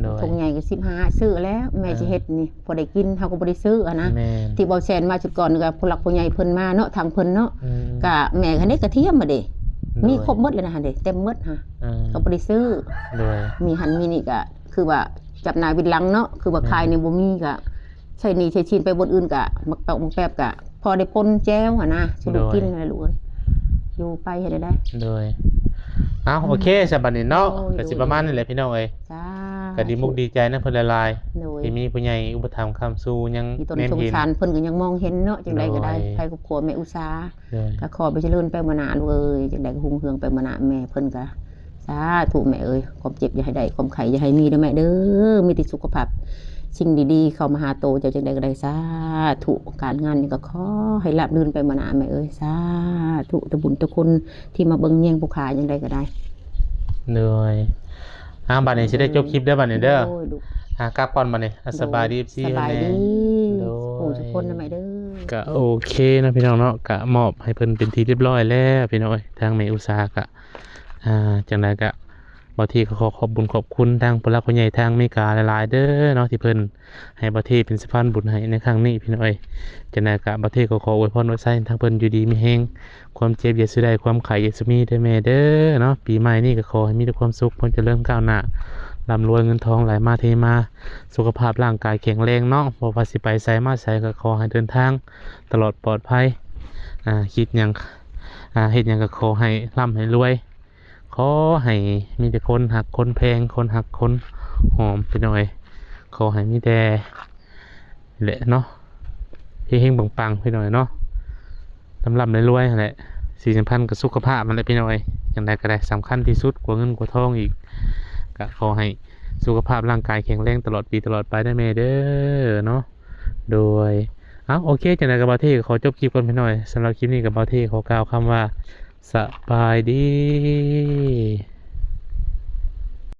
ໂດຍ ຖົງໃຫຍ່ກໍສິບຫ້າ ຊື້ແລ້ວ ແມ່ ເອີ ຊິເຮັດນີ້ ພໍໄດ້ກິນ ເຮົາກໍບໍ່ໄດ້ຊື້ຫັ້ນນະ. ແມ່ນ ທີ່ເວົ້າແຊນມາຊຸດກ່ອນກໍຜູ້ຫຼັກຜູ້ໃຫຍ່ເພິ່ນມາເນາະ ທາງເພິ່ນເນາະ. ອືມ ກະແມ່ຫັ້ນເດ້ ກະທຽມຫັ້ນເດ້ ໂດຍ ມີຄົບໝົດແລ້ວນະຫັ້ນເດ້ ເຕັມໝົດຫັ້ນ. ເອີ ກໍບໍ່ໄດ້ຊື້. ໂດຍ ມີຫັ້ນມີນີ້ກະຄືວ່າຈັບໜ້າບິດຫຼັງເນາະ ຄືວ່າ ແມ່ນ ຂາຍນີ້ບໍ່ມີ ກະໃຊ້ໜີ້ໃຊ້ສິນໄປບ່ອນອື່ນ ກະໝາກຕອກໝາກແປບ ກະພໍໄດ້ປົ່ນແຈ່ວຫັ້ນນະ ສູ່ລູກ ໂດຍ ກິນຫັ້ນແຫຼະລູກເອີຍ ຢູ່ໄປເຮັດໄດ້. ໂດຍ ເອົາ ອືມ ໂອເຄ ສຳລັບບັດນີ້ເນາະ ໂດຍ ກໍຊິປະມານນີ້ແຫຼະ ໂດຍ ພີ່ນ້ອງເອີຍ. ສາທຸ ກໍດີມຸກດີໃຈນຳເພິ່ນຫຼາຍໆ ໂດຍ ທີ່ມີຜູ້ໃຫຍ່ອຸປະຖຳຄ້ຳຊູ ຍັງແນມເຫັນ ສົງສານເພິ່ນກໍຍັງມອງເຫັນເນາະ. ຈັ່ງໃດກໍໄດ້ ໂດຍ ໃຜກໍຄົວແມ່ອຸດສາ ໂດຍ ກໍຂໍໃຫ້ຈະເລີນໄປມື້ໜ້າລູກເອີຍ. ຈັ່ງໃດກໍຮຸ່ງເຮືອງໄປມື້ໜ້າ ແມ່ເພິ່ນກໍ ສາທຸແມ່ເອີຍ ຄວາມເຈັບຢ່າໃຫ້ໄດ້ ຄວາມໄຂ້ຢ່າໃຫ້ມີເດີແມ່ເດີ ມີແຕ່ສຸຂະພາບ ສິ່ງດີໆເຂົ້າມາຫາໂຕເຈົ້າ ຈັ່ງໃດກໍໄດ້ ສາທຸ. ການງານນີ້ກໍຂໍໃຫ້ລາບລື່ນໄປມື້ໜ້າແມ່ເອີຍ ສາທຸ. ແຕ່ບຸນແຕ່ຄຸນທີ່ມາເບິ່ງແຍງຜູ້ຂາ ຈັ່ງໃດກໍໄດ້. ໂດຍ ອ່າ ບັດນີ້ຊິໄດ້ຈົບຄລິບເດີ ບັດນີ້ເດີ. ໂດຍ ລູກ ອ່າ ກັບກ່ອນບັດນີ້ ອ່າ ໂດຍ ສະບາຍດີ ເອັຟຊີ ສະບາຍດີ ໂດຍ ທຸກຄົນນະແມ່ເດີ. ກະໂອເຄເນາະ ພີ່ນ້ອງເນາະ ກະມອບໃຫ້ເພິ່ນເປັນທີ່ຮຽບຮ້ອຍແລ້ວ ພີ່ນ້ອງເອີຍ. ທາງແມ່ອຸດສາກະ ອ່າ ຈັ່ງໃດກະ ບ່າວເທກໍຂໍຂອບບຸນຂອບຄຸນທາງຜູ້ຫຼັກຜູ້ໃຫຍ່ທາງອາເມລິກາຫຼາຍໆເດີເນາະ ທີ່ເພິ່ນໃຫ້ບ່າວເທເປັນສະພານບຸນໃຫ້ໃນຄັ້ງນີ້ ພີ່ນ້ອງເອີຍ. ຈັ່ງໃດກະ ບ່າວເທກໍຂໍອວຍພອນອວຍໄຊໃຫ້ທາງເພິ່ນຢູ່ດີມີແຮງ ຄວາມເຈັບຢ່າສູ່ໄດ້ ຄວາມໄຂ້ຢ່າສູ່ມີເດີແມ່ເດີເນາະ. ປີໃໝ່ນີ້ກໍຂໍໃຫ້ມີແຕ່ຄວາມສຸກ ຄວາມຈະເລີນກ້າວໜ້າ ລ່ຳລວຍ ເງິນທອງໄຫຼມາເທມາ ສຸຂະພາບຮ່າງກາຍແຂງແຮງເນາະ. ບໍ່ວ່າຊິໄປໃສມາໃສກໍຂໍໃຫ້ເດີນທາງຕະຫຼອດປອດໄພ ອ່າ ຄິດຫຍັງ ອ່າ ເຮັດຫຍັງກໍຂໍໃຫ້ລ່ຳໃຫ້ລວຍ ຂໍໃຫ້ມີແຕ່ຄົນຮັກຄົນແພງ ຄົນຮັກຄົນຫອມ ພີ່ນ້ອງເອີຍ. ຂໍໃຫ້ມີແຕ່ ແຫຼະເນາະ ເຮັງໆ ປັງໆ ພີ່ນ້ອງເນາະ ລ່ຳໆ ລວຍໆ ຫັ້ນແຫຼະ. ສິ່ງສຳຄັນກໍສຸຂະພາບຫັ້ນແຫຼະ ພີ່ນ້ອງເອີຍ. ຈັ່ງໃດກໍໄດ້ ສຳຄັນທີ່ສຸດກວ່າເງິນກວ່າທອງອີກ. ກໍຂໍໃຫ້ສຸຂະພາບຮ່າງກາຍແຂງແຮງຕະຫຼອດປີຕະຫຼອດໄປເດີແມ່ເດີເນາະ. ໂດຍ ເອົ້າ ໂອເຄ ຈັ່ງໃດກໍບ່າວເທກໍຂໍຈົບຄລິບກ່ອນ ພີ່ນ້ອງເອີຍ. ສຳລັບຄລິບນີ້ກໍບ່າວເທຂໍກ່າວຄຳວ່າ ສະບາຍດີ.